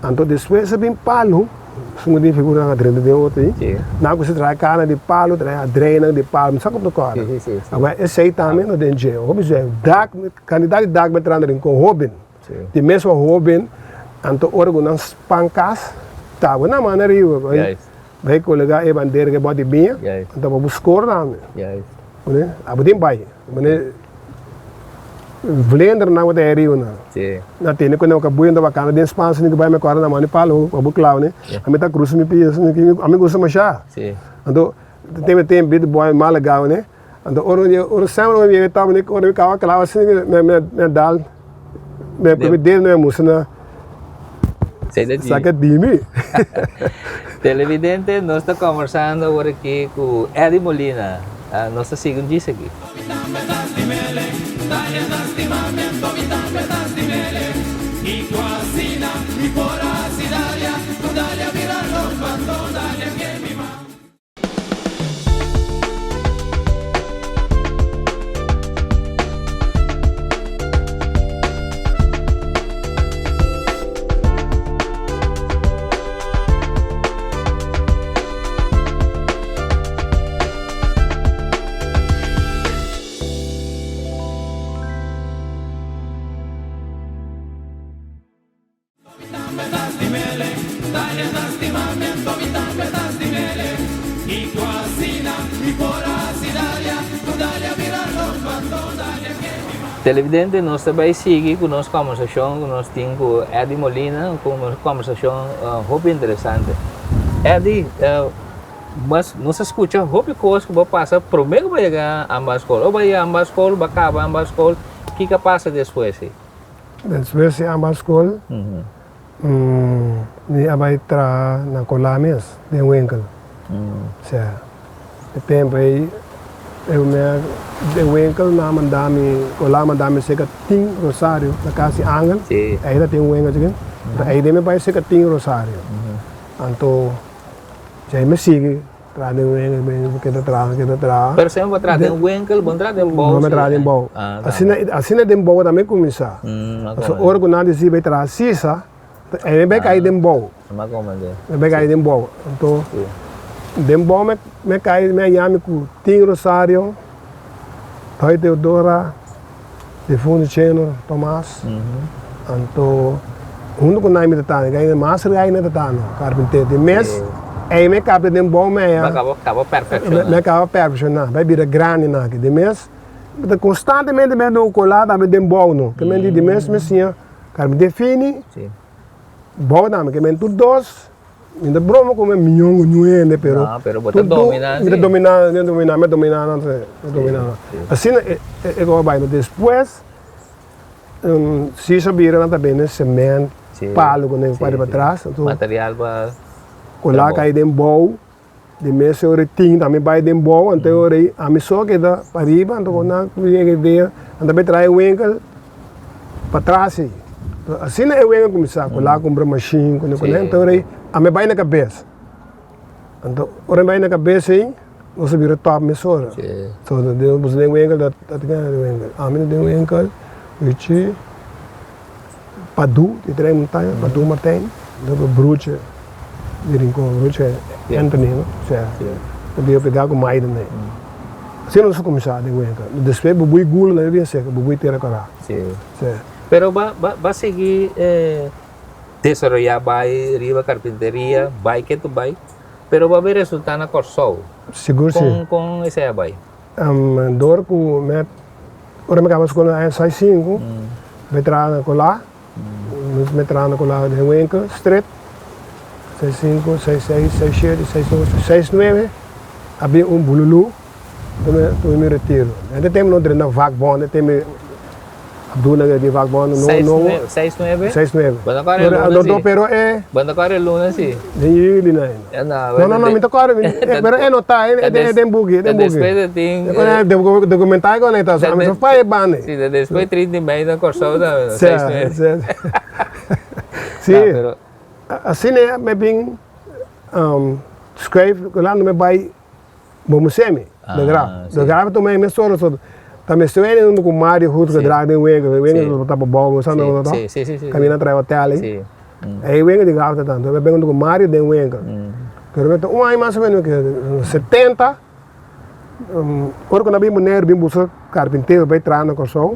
Anto despues a bin palu, esun ku tin figura nan a drenta den otro ei, nan a kuminsá traha kana di palu, traha adreinan di palu, mi sa komo ta kòrda. Awor esei tambe no den dje, hopi dje, dak, kantidat di dak mi a traha na Rincon hoben. Di mesma hoben, anto ora ku nan span kas, tawa nan manda riba bai bai kolega e bandera ku e bòt di biña, anto pa bo skor tambe. Abo tin bai, mane vlender nan ku ta e riba nan. Nan tene ku nan kabuya nan tabata kana den span asina ku bai mi kòrda nan manda palo pa bo klau ne, ami ta krusa mi pia asina ami gusta masha. Anto tem tem bit boy malagau ne. Anto ora mi ora semper ora mi yega taba ni ora mi kaba klaba asina mi mi mi a dal mi mi dedo mi a mustra na saka di mi. Televidente nos ta conversando awor aki cu Eddy Molina nos ta sigui un djis aki. Televidente, nos ta bai sigui ku nos kòmbersashon ku nos tin ku Eddy Molina, un kòmbersashon hopi interesante. Eddy, mas nos a skucha hopi kos ku bo a pasa promé ku bo a yega Amba Skol. Ora bo a yega Amba Skol, bo a kaba Amba Skol, kiko a pasa despues? Despues di Amba Skol, Mi a bai traha na Colá mes, den winkel. Sea, e tempu ei, den winkel nan a manda mi, Colá a manda mi serka Tin Rosario, na kas di Angel. Ei ta tin un winkel chikitu. Anto ei den mi bai serka Tin Rosario. Anto, djei mi sigui. Traha den winkel, mi keda traha, mi keda traha. Pero semper bo traha den winkel, bo no traha den bou? No, mi traha den bou. Asina, asina den bou tambe kuminsá. Pasobra ora ku nan disi bai traha sisa, ei mi bai kai den bou. Mi bai kai den bou. Anto, den bou mi mi kai, mi a yami ku Tin Rosario, Toy Teodora, Difunto Cheno Tomas. Anto hunto ku nan mi ta tana, e mas rai nan ta tana, karpinter. Di mes ei mi kapta den bou mei a. Bo kaba perfekshoná. Mi kaba perfekshoná, bai bira grandi nan aki. Di mes mi ta konstantemente mi a kolá tambe den bou no. Ke men di di mes mi siña karpinter fini, bou tambe. Ke men tur dos. Mi ta broma ku mi mion ku niun hende pero. No, pero bo ta dominá si. Mi ta dominá, mi ta dominá, mi ta dominá nan si, mi ta dominá nan. Asina e e kos a bai. Despues si sa bira nan ta bende sement, palu ku nan pari patras. Material pa. Ku la kai den bou, di mes ora e tin tambe bai den bou, anto e ora ei ami so keda pariba, anto ku nan yega idea nan ta bai traha e winkel. Patras ei. Asina e wega kuminsá ku la kumpra mashin ku ku nan ora ei a mi bai na kabes. Anto ora mi bai na kabes ei nos a bira tòp mesora. So nos den winkel ta ta den winkel. Ami ta den winkel Richie Padu di Tres Montaña Padu Martijn nos a broertje di Rincon broertje Anthony no ta bira pegá ku Maiden ei. Asina nos a kuminsá den winkel. Despues bubui gula nan a bin seka bubui tera kora. Sí. Sí. Pero ba, ba, ba sigui eh, desaroyá bai riba karpinteria, bai ke tu bai, pero ba bin resultá na Kòrsou. Sigur si. Kon, kon esei a bai? Um, dor ku mi a, ora mi kaba skol na aña seis sinku, mi traha na Kolá, mi traha na Kolá den winkel, street, seis sinku, seis seis, seis shete, seis ocho, seis nuebe, a bin un bululú. Tuma mi retiro. Den e tempo no drenta vakbond, e tempo Abdul a di vakbond, no, no. Seis nuebe? Seis nuebe. Bo ta kore luna si? No, pero e. Bo ta kore luna si? Den juli na e. No, no, no, mi ta kore, pero e no ta, e den buki, e den buki. Despues e tin. Documentario kon e ta, so ami so pa e banda. Si, despues 30 di mei na Kòrsou ta, seis nuebe. Si, si. Asina mi bin skref, ku mi bai. Bo musemi, de graf. De graf ta mei mesora so ta mester wene hunto ku Mario Hood ke draag den winkel. E winkel ta pa bou, bo sa no ta? Kaminda trae hotel ei. E winkel di graf ta tanto. Mi a bin hunto ku Mario den winkel. Pero mi ta un aña mas o menos ke 70, ora ku nan bin Boneiru bin buska karpintero pa bai traha na Kòrsou.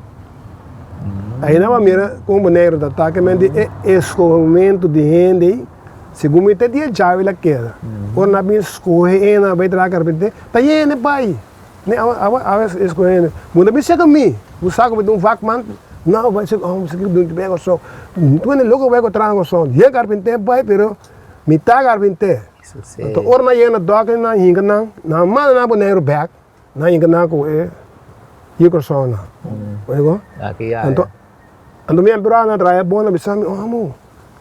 Ei nan a mira kon Boneiru ta ta, ke men di e eskohemento di hende ei. Segun mi ta di e djawe la keda. Ora nan a bin skohe e nan a bai traha karpinter, ta yende bai. Mi awe awe awe e skohe hende. Bo no bin seka mi. Bo sa ku mi ta un vakman. No, bai seka, oh, seka mi bai Kòrsou. Tu hende loko bai ku traha na Kòrsou. Yen karpinter bai, pero mi ta karpinter. Anto ora nan yega na dòkter nan hinka nan, nan a manda nan Boneiru bèk. Nan yega nan ku e yu Kòrsou nan. Oigo? Anto anto mi emperá nan traha e bon, nan bisa mi, oh amo.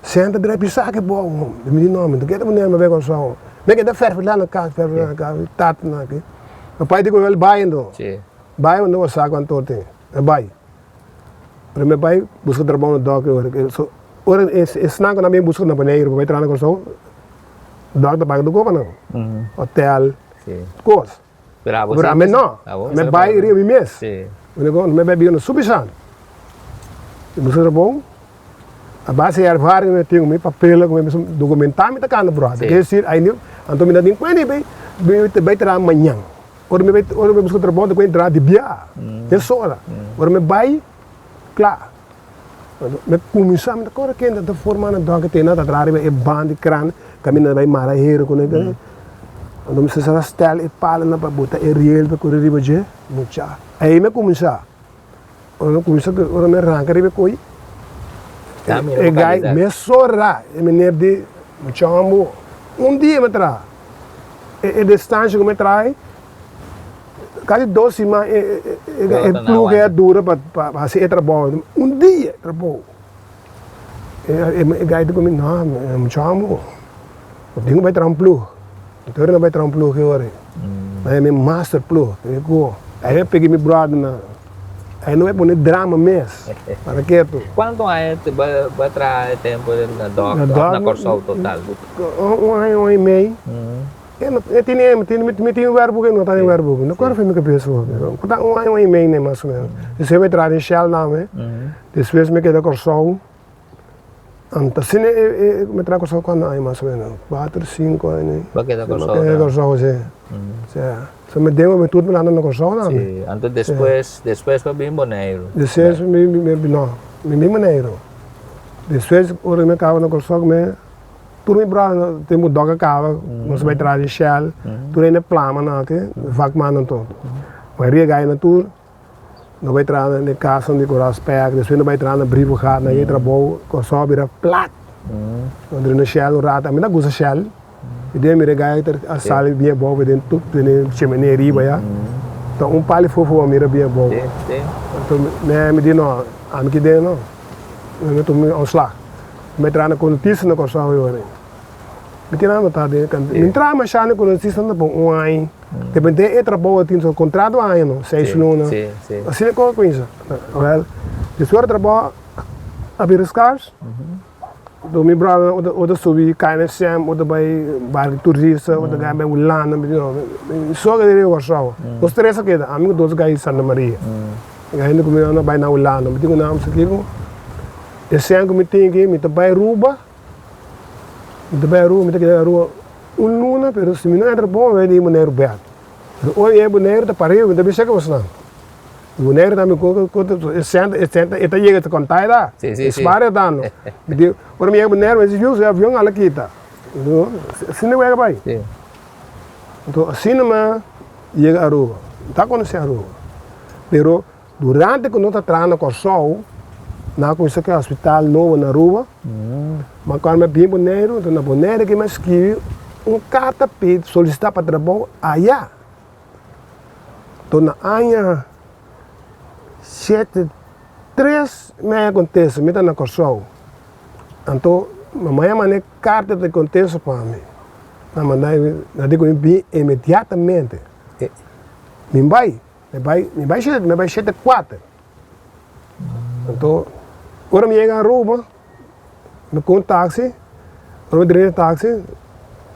Senta bira pisa ke bo hom. Mi di no, mi no keda manera mi bai Kòrsou. Mi keda fèrfilá na kas, fèrfilá na kas, tata nan aki. Mi pai di ku el bai anto. Bai anto bo sa kuantu tin. E bai. Pero mi bai buska trabou na dòkter ora. So ora esnan ku nan bin buska na Boneiru pa bai traha na Kòrsou, dòkter ta paga tur kos pa nan. Hotèl, kos. Pero ami no. Mi bai riba mi mes. Mi bai biba na Subisan. Mi buska trabou. A base di ervaring mi tin, mi papelnan ku mi dokumentá mi ta kanta bròder. Ke esir ainda anto mi ta tin kuenta bai bai traha mañan. Ora mi bai ora mi buska trabou ta kuenta traha di bia mesora. Ora mi bai kla. Mi kuminsá mi ta kore kende ta forma na dòkter te nan ta traha riba e ban di kran kaminda nan bai mara hero ku nan. Anto mi sa stèl e palonan pa bota e riel pa kore riba dje mucha. Ei mi a kuminsá. Ora mi kuminsa ora mi ranka riba e koi, e gai mesora e meneer di muchambo un dia mi traha. E distansha ku mi traha kasi dos siman e ploeg a dura pa hasi e trabou. Un dia trabou. E gai di ku mi no muchambo bo tin ku bai traha un ploeg. Anto ora mi bai traha un ploeg e ora ei. Nan yama e master ploeg. Ahí mi pega mi brothernan. Ahí no bai pone drama mes. Para ketu. Kuantu aña bo a traha e tempu na dòk òf na Kòrsou total? Un aña, un aña i mei. E tene, mi tin werkboek, e no ta den werkboek. No kòrda for mi kabes hopi. Ku ta un aña, un aña i mei mas o menos. Despues mi a traha den Shell tambe. Despues mi keda Kòrsou. Anto asina e mi traha Kòrsou kuantu aña mas o menos? Kuater, sinku aña. Bo a keda Kòrsou Mi a keda Kòrsou, si. Si. So mi den mi tur mi landa na Kòrsou tambe. Si. Anto despues, despues bo a bin Boneiru? Despues mi mi no, mi bin Boneiru. Despues ora mi kaba na Kòrsou mi tur mi bròder tempu dòk a kaba nos a bai traha di Shell tur hende plama nan aki vakmannan tur. Mayoria gaya nan tur. No bai traha na e kasanan di Koraal Spek, despues no bai traha na Brievengat, na e trabou Kòrsou a bira plat. No drenta Shell un rato, ami ta gusta Shell, mi den mira e gai ta sali bien abou den tur den e chimenea riba ya, ta un pal di fofo a mira bien abou. Anto mi di no, ami ki den no, mi tuma mi ontslag. Mi bai traha na Conductista na Kòrsou e ora ei. Mi tin anotá den e kanti, mi traha masha na Conductista ta por un aña. Depende e trabou a tin su contrato aña no, seis luna. Asina con a cuminsa. Wel, despues di trabou a bira scars, do mi brother otro subi KNSM, otro bay barco turista, otro gay bay Hulanda, mi di no, mi soga di riba Kòrsou. Nos tres a keda, ami ku dos gay di Santa Maria. E hende ku mi a bay na Hulanda, mi tin ku nan kiko, e sèn ku mi tin aki, mi ta bay Aruba, Mi ta bai Aruba, mi ta keda Aruba un luna, pero si mi no entra bon, mi bai di Boneiru bèk. Pero ora mi yega Boneiru ta pariba, mi ta bisa ke bosnan. Boneiru tambe ku ku e sènta e sènta e ta yega ta konta e ta, e sparia ta no. Mi di ora mi yega Boneiru mi di yu su avion a la kita. Asina mi a bai. Anto asina mi a yega Aruba. Mi ta konosé Aruba, pero Durante ku nos ta traha na Kòrsou, nan a kuminsá ku e hospital nobo na Aruba. Ma kòrda mi a bin Boneiru, enton na Boneiru ke mi a skibi un karta pidi solisitá pa trabou aya. Enton na aña shete tres mi a haña kontesto, mi ta na Kòrsou. Anto mamai a manda e karta di kontesto pa mi. Nan manda nan di ku mi bin inmediatamente. Mi bai. Mi bai, mi bai shete, mi bai shete kuater. Anto, ora mi yega Aruba, mi ku un taxi, ora mi drenta taxi,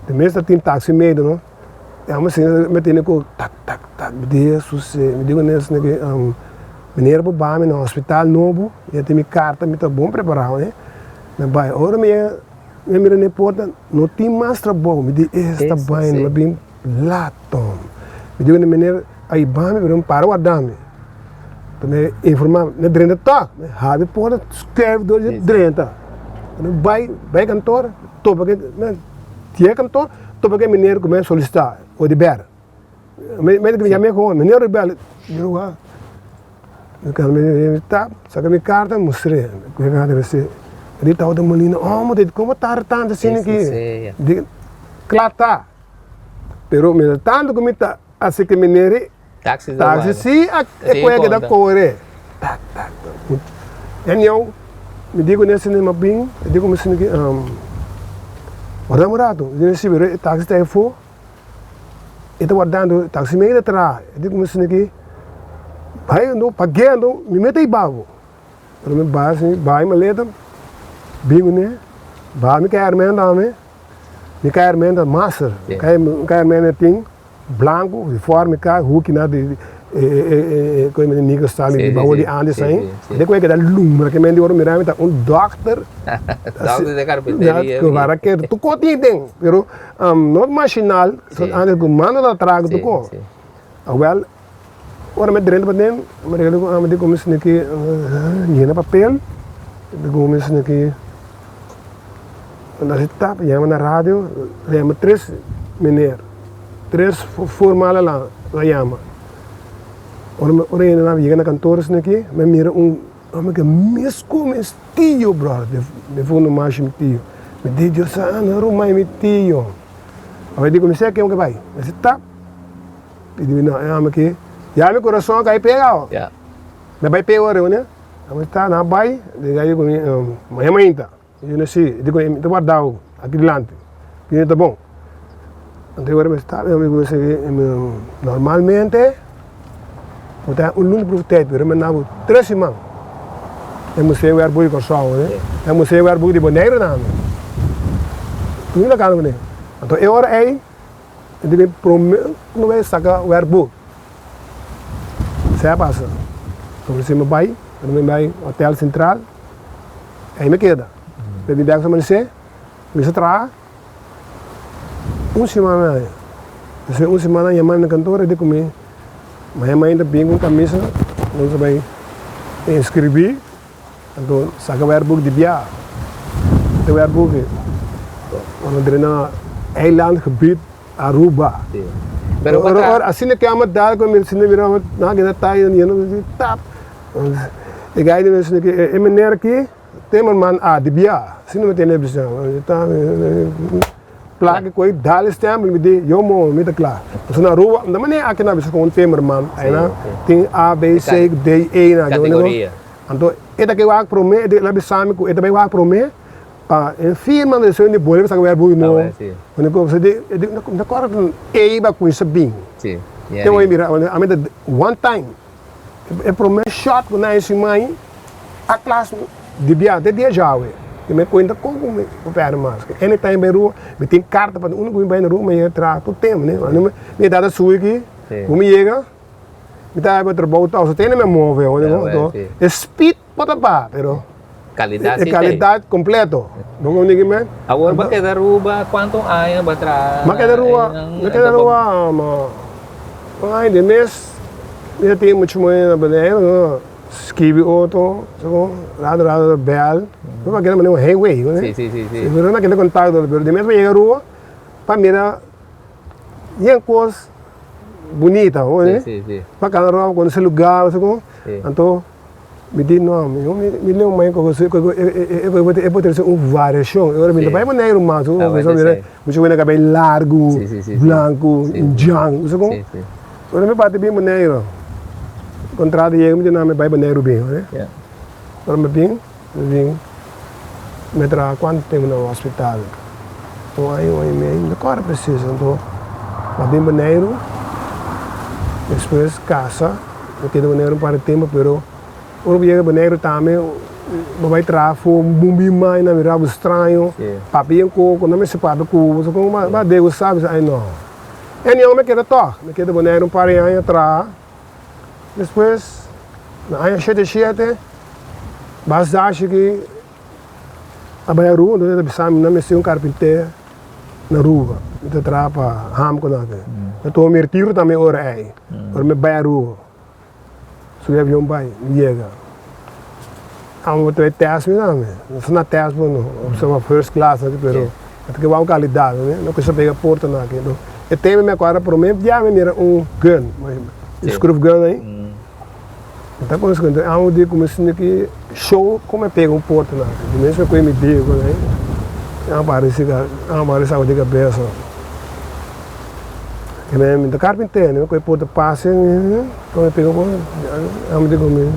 de mes ta tin taxi medio no, e amo sinta mi tene ku tak tak tak, mi di Jesus, mi di ku nes neke, meneer por baha mi na hospital nobo, mi a tin mi karta, mi ta bon preparado ne, mi bai, ora mi yega, mi mira na e porta, no tin mas trabou, mi di esta baina, mi bin Latom. Mi di ku meneer a iba mi pero mi para warda mi. Ta mi informa mi drenta tok. Mi habri porta skuif dor di drenta. Mi bai bai kantor topa ku e yega kantor topa ku e meneer ku mi a solisita Odiber. Mi mi yam'é kon meneer Odiber mi di wak mi tap saka mi karta mustr'é. Mi di tabata molina oh komo tarda tantu asina aki? Kla ta. Pero mientras tanto ku mi ta hasi ke meneri, Taxi ta taxi si a e koe keda kore. Tak tak tak. Anyhow, mi di ku nesi mi bin, mi di ku mi sinti warda un rato, mi di nesi pero e taxi ta afó, e ta wardando, e taxi medio ta traha, mi di ku mi sinti bai ando, pag'é ando, mi mete ei babo. Ora mi bai asi, bai maleta, bin kuné, bai mi kèrmèn tambe. Mi kèrmèn ta master. Mi kèrmèn e tin blanku, di for mi kar, huki na di e koe mi Nico Stanley di baho di Andes ain. De koe keda lumbra ke men di ora mira mi ta un dòkter. Dòkter di karpinteria. Ku ke tur kos tin den, pero no mashinal, antes ku mano ta traha tur kos. Awèl, ora mi drenta paden, mi regla ku ami di kuminsá aki yena papel, di kuminsá aki nan si tap, yama na radio, a yama tres meneer, tres formal a yama. Ora mi ora yega na yega na kantoor esaki aki, mi a mira un homber ku mes ku mi tio brother, defuntu mashi mi tio. Mi di, Dios santo, ruman mi tio. Awe di ku mi sa ken ku bai. Mi si tap, mi di no, e homber aki, ya mi kurason a kai pega awo. Mi a bai pega ora, mi ta nan a bai, di ku mi, maña mainta. Mi di, Si, di ku mi ta warda bo aki dilanti, mi di, Ta bon. Anto e ora mi sta, mi amigu mi sigui, normalmente bo ta un luna proef tijd, pero mi a duna bo tres siman. E museo werkboek di Kòrsou, e museo werkboek di Boneiru tambe. Tur mi ta kanta kuné. Anto e ora ei, mi di mi promé ku mi bai saka werkboek. Esei a pasa. Anto mi bai, mi bai Hotel Central. Ahí me keda. Pero mi bek amanesé, mi sa traha un semana ahí. Despues un semana yama mi na kantor, e di ku mi, mañana mainta bin ku un kamisa, nos a bai inskribí, anto saka werkboek di bia. E werkboek ei, ora drena eilandgebied Aruba. Pero Ora ora asina ke amo dal ku mi asina mira nan keda tai yendo tap. E gai di mes e e meneer aki timmerman a di bia asina mi tene bisa plaka ku e dal e stempel mi di yo mo mi ta kla pasobra na Aruba no ta manera aki na bisa ku un timmerman aina tin a b c d e na anto e ta ke wak prome e ta bisa mi ku e ta bai wak prome pa e firma di di bolbe sa ku werk no mi ta kòrda e ba kuminsa bin te wou mira ami ta one time. E prome shot ku nan hasi mai a klas di bia te dia djawe. I mi kuenta kon ku mi por pèrdè mas. Anytime bai rua mi tin karta pa unda ku mi bai na rua mi yega traha tur tempu ne. Mi edat a subi aki ku mi yega mi ta habi trabou ta tene mi a move anto e speed por ta baha pero e kalidat kompleto. Bo kono di men? Awor bo a keda Aruba kuantu aña bo a traha? Mi a keda Aruba mi a keda Aruba un aña di mes. Mi ta tin muchu moe na Boneiru, no skibi oto, rato rato ta bel, no pa keda manera un highway, no Si, si, si, si. Pero no keda kontakto, pero di mes pa yega Aruba pa mira yen kos bunita, bo Si, si, si. Pa kana Aruba konosé lugar, bo sa kon, anto mi di no, mi leu mai ku e por trese un variashon, e ora mi ta bai Boneiru mas, muchu wende kabei largu, blanku, indjan, bo sa kon. Ora mi bati bin Boneiru, kontrato yega mi di nan mi bai Boneiru bin, oke. Ora mi bin, mi bin, mi traha kuantu tempu na hospital, un aña, un aña i mei, mi no kòrda presis, anto mi a bin Boneiru, despues kasa, mi keda Boneiru un par di tempu, pero ora bo yega Boneiru tambe bo bai traha afó, bo bin mai nan mira bo straño, papia yen koko, nan mester papia ku bo, bo a degustá, bo bisa ai no. E nion mi keda tòg. Mi keda Boneiru un par di aña traha. Despues, na aña shete shete, bas dashi ki a bai Aruba, entonces e ta bisa mi nan mester un karpinter na Aruba. Mi ta traha pa Hamco nan aki. Mi a tuma mi retiro tambe e ora ei. Ora mi bai Aruba. Subi avion bai, mi yega. Amo bo ta bai test mi tambe. No sa na test bo no. Bo sa ma first class aki pero e ta keba un calidad no. No kusa pega porta nan aki. E tempo mi acorda prome bia mi mira un gun, un schroef gun ahi. Mi ta conoce cu amo di cu mi sinti ki show como e pega un porta nan aki. Di mes mi coge mi dedo ahi, amo parece amo parece awa di cabeza. Mi ta carpintero, mi coge porta pase, mi pega mi di cu mi,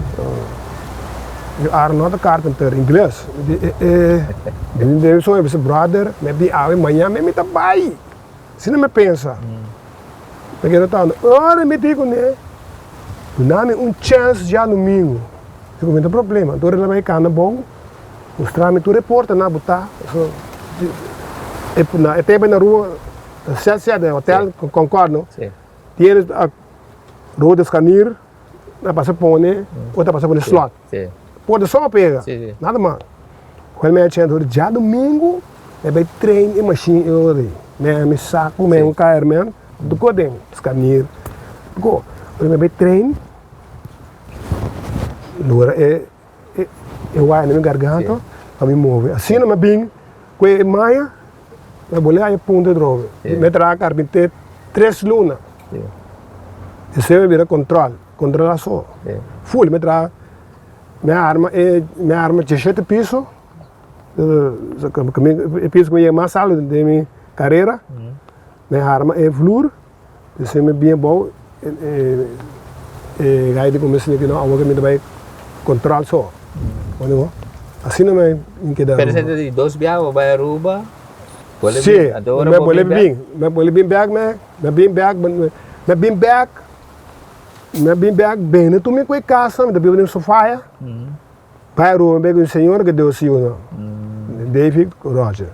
you are not a carpenter, ingles. Mi di eh eh, mi di mi bisa brother, mi a bin awe mañana mi ta bay, asina mi pensa. Mi keda tanto, ora mi di cune, duna mi un chance djadomingo, mi di mi ta problema, anto ora el a bay cana abou, mustra mi tur e portanan bo ta, e tempo na rua. Set set den hotel Concord no. Tiene rode de scharnier na pasa pone otro a pasa pone slot. Por so a pega nada mas. Cual mi a chenta ora djadomingo mi a bay train e machine e ora ey. Mi saco mi un kaerman tuko den scharnier tuko. Ora mi a bay train lora e E waya na mi garganta pa mi move. Asina mi a bin ku e maya, mi a bole haya punto atrobe. Mi a traha karpinter tres luna. Esei mi a bira kontrol. Controla so. Full mi traha mi arma e mi arma diesshete piso e piso ku mi yega mas alto den mi karera mi arma e vloer despues mi bin abou e gai di kuminsa di no awor mi ta bai control so asina mi keda. Pero esei ta di dos biaha bo bai Aruba? Si, mi bolbe bin, mi bolbe bin bek mi bin bek mi bin bek. Mi a bin bek bende tur mi ku e kasa, mi ta biba den Sofia. Bai Aruba mi bai ku un señora ku Deus yuda, David Roger.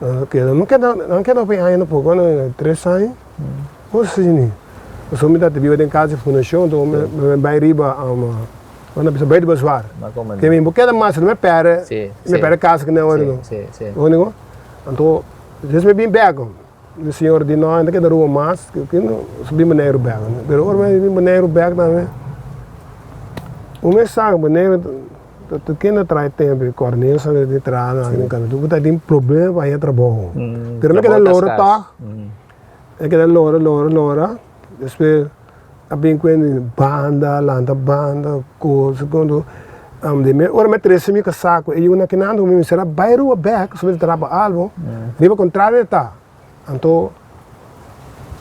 Nan keda, nan keda, nan keda hopi aña tampoco, tres aña, cos asina. Pasobra mi tabata biba den kas di fundashon, anto mi bai riba, nan ta bisa bai riba zwar. Ke mi bo keda mas, mi a perde, mi a perde kasa ku nan ora no. Anto, despues mi bin bek. Mi señor di no, ta keda Aruba mas, ki no bin Boneiru bek. Pero ora mi bin Boneiru bek tambe, un mes sa ku Boneiru ta kende traha tempu, e Cornelsa ta traha nan aki nan, bo ta tin problema pa haña trabou. Pero mi keda lora tòg, mi keda lora lora lora, despues a bin ku e banda, lanta banda, kos, ora mi a trese mi kasá ku e yunan kinan mi mester a bai Aruba bek pasobra mi ta traha pa algu, riba kontrario e ta. Anto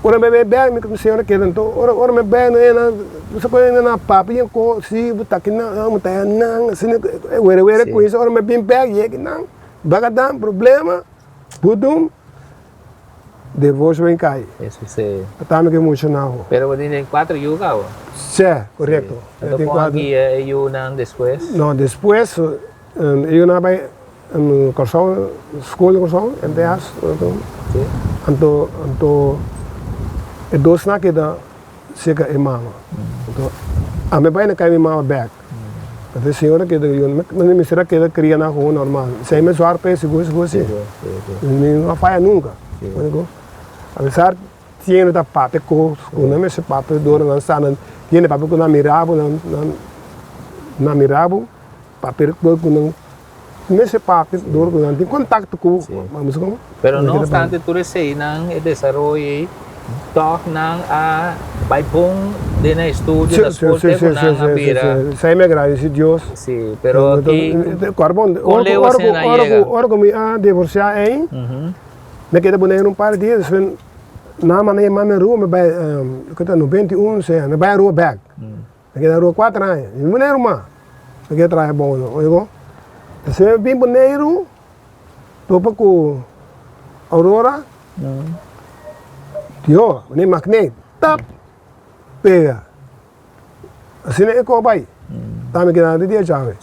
ora mi a bai bek mi señora keda anto ora ora mi a bai no ena bo sa ku nan a papia yen kos si bo ta kinan bo ta nan asina e were were kuinsa ora mi a bin bek yega kinan bakadan problema budum. Divorcio ben cay. Eso si. Ta mi ke mucha na ho. Pero bo tin den cuatro yu cabo? Si, correcto. Si. Anto con a guia e yunan despues? No, despues e yunan a bay Corsou, school di Corsou, MTS. Si. Anto, anto e dosnan a keda cerca e mama. Anto ami a bay na cay mi mama bek. Anto e señora keda mi mester a keda cria nan gewoon normal. Esei mi zwaar p'e sigur sigur si. Mi no a faya nunca. Apesar tiene ta papia cos cu nan mester papia dor nan sa nan tiene papia cu nan mira bo nan nan mira bo papia cu nan mester papia dor cu nan tin contacto cu Pero no obstante tur eseinan e desaroyo ei tòg nan a bai bon den nan estudio na skol te ku nan a bira. Esei mi a gradisi Dios. Si, pero aki kon leu asina nan yega? Ora ku mi a divorsiá ei, mi a keda Boneiru un par di dia, despues nan a manda yama mi Aruba, mi bai ku ta 91 sea, mi bai Aruba bèk. Mi keda Aruba kuater aña, mi Boneiru mas, mi keda traha bon, oigo. Despues mi bin Boneiru. Topa ku Aurora, Dios, manera magneet, tap, pega. Asina e ko bai. Tambe keda di dia djawe.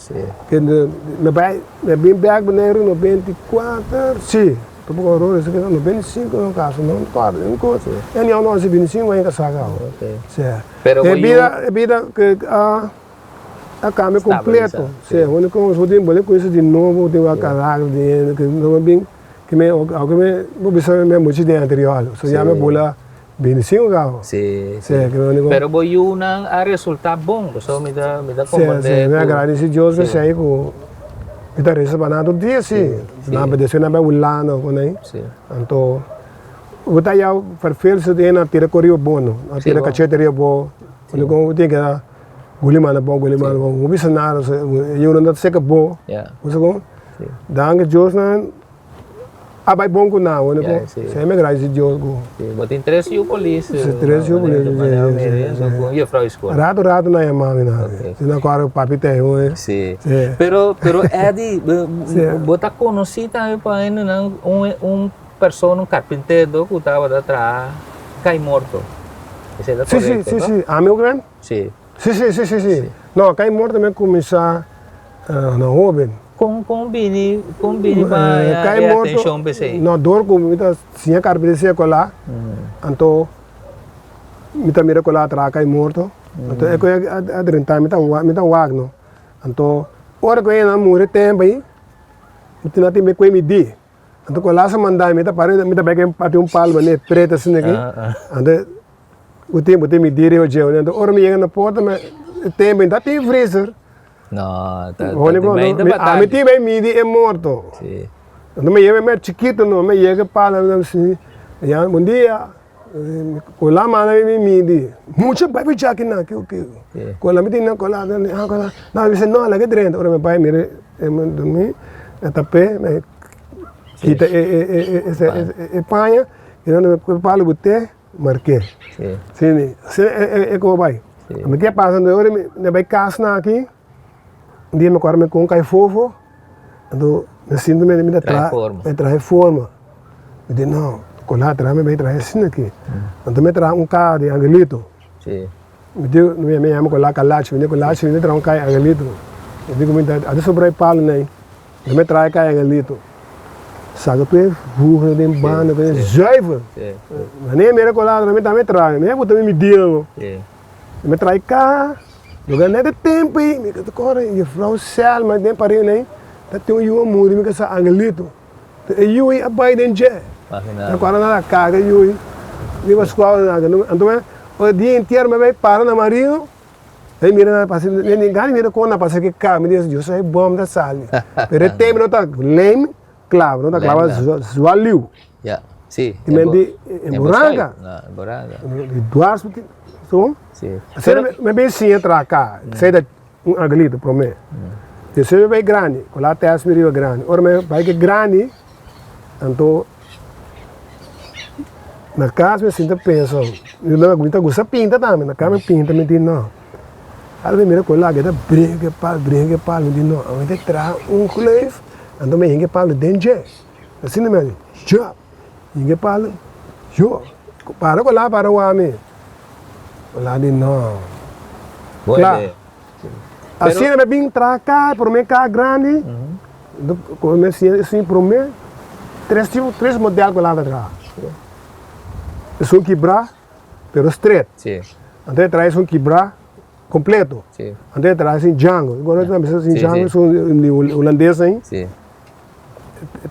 Mi bai, mi bin bek Boneiru 94, si, topa ku Aurora esaki ta 95 no kaso, no kòrda, un kos, anyhow no hasi 25 aña kasá kaba. Si. E bida, e bida ke a. A cambia completo. Si, unda cu bo tin bo cuminsa di nobo, bo tin wak karakter di hende, cu no bin, cu mi, aunke mi, bo bisa mi a mucha den anterior, so ya mi bula 25 caba. Si, si. Pero bo yunan a resulta bon, pasobra mi ta, mi ta comprende cu. Si, si, mi a gradeci Dios p'esey cu mi ta reza pa nan tur dia, si. Nan pa despues nan bai Hulanda cu nan, anto bo ta ya verveel su den nan tira cu riba bo no, nan tira cachete riba bo, unda cu bo tin keda. Guli manda bon, guli manda bon. No bisa nada, e yunan ta seka bo. Bo sa kon? Danki Dios nan a bai bon ku nan. Bo kon? Esei mi gradisi Dios ku. Bo tin tres yu polis. Si, tres yu polis. Ku un jufrou di skol. Rato rato nan yama mi nan. Si nan kòrda ku papi ta ei. Si. Pero, pero Eddy, bo ta konosí tambe pa hendenan un persona, un karpintero ku tabata traha kai morto. Esei ta korekto, Si, si, si. Ami ku nan? Si. Si, si, si, si, si. No, kai morto mi a kuminsá na hóben. Kon, kon bini, kon bini pa Kai e morto, atenshon p'esei? no, dor ku mi ta siña karpinteria kolá, anto mi ta mira kolá traha kai morto, anto e ku a drenta mi ta mi ta wak no. Anto ora ku e nan muri tempu ei, mi tin nan tin mi kue mi di. Anto ku a manda mi ta para mi ta bai parti un palo manera preto asina aki, anto Bo tin bo tin mi diri o djeu anto ora mi yega na porta mi e tempo no ta tin freezer. No, ta ta di mei ta Ami tin bai midi e morto. Si. Anto mi yega mi chiquito no mi yega pala mi si ya bon dia. Kola manda mi midi. Mucha bai pa djaki nan, ke ke. Kola mi tin nan kola, ah kola. Nan mi bisa no, laga drenta. Ora mi bai mira e mi e tap'é, mi kita e paña, i nan mi pone palu ku te, mark'é. Si, asina e koba bai. Mi ke pasa ora mi bai kas nan aki. Un dia mi acorda mi con cay fofo, anto mi sinti mi ta traha mi traha e forma. Mi di no, cola traha mi bay traha asina aki. Anto mi traha un caha di angelito. Mi di mi yama cola calachi, mi di colachi mi ta traha un caha di angelito. Mi di cu mi ta a ta sobra e palo nei, anto mi traha e caha di angelito. Saca tur e voegen den banda, zuiver. Wanneer mi mira cola mi tambe traha, mi a buta mi midida lo. Mi trae kaha, loke net e tempu ei, mi ta kòrda juffrouw Selma den pariu nei ta tin un yu a muri, mi kasa Angelito. E yu ei a bai den dje. Mi kòrda nan a karga e yu ei riba skouder nan. Anto e dia entero mi a bai para na Marino, mi mira nan pasa, mi gana mira kon nan pasa ki kaha, mi di Dios e bòm ta sali. Pero e tempu no ta lem klava, no ta klava zwaliu. Ja, si. I men di en Boranga. No, en Boranga. Di dwars so. Si. Asina mi bin siña traha ka, esei ta un angelito promé. Despues mi bai grandi, ku la tèst mi riba grandi. Ora mi bai ke grandi, anto na kas mi sinta pensa, mi ta gusta pinta tambe, na kas mi pinta mi di no, ora mi mira ku laga e ta brinka e pal, brinka e pal, mi di no, ami ta traha un gleuf, anto mi hinka e pal den dje. Asina mi a di, Ja! Yinga e palo, yo, para ku la para wak mi. La di, No. Kla. Asina mi a bin traha kaha, prome kaha grandi, ku mi a siña esun prome, tres tipo, tres model ku la ta traha. Esun kibrá, pero stret. Anto e traha esun kibrá kompleto. Anto e traha esun django. Esun django, esun hulandes ain.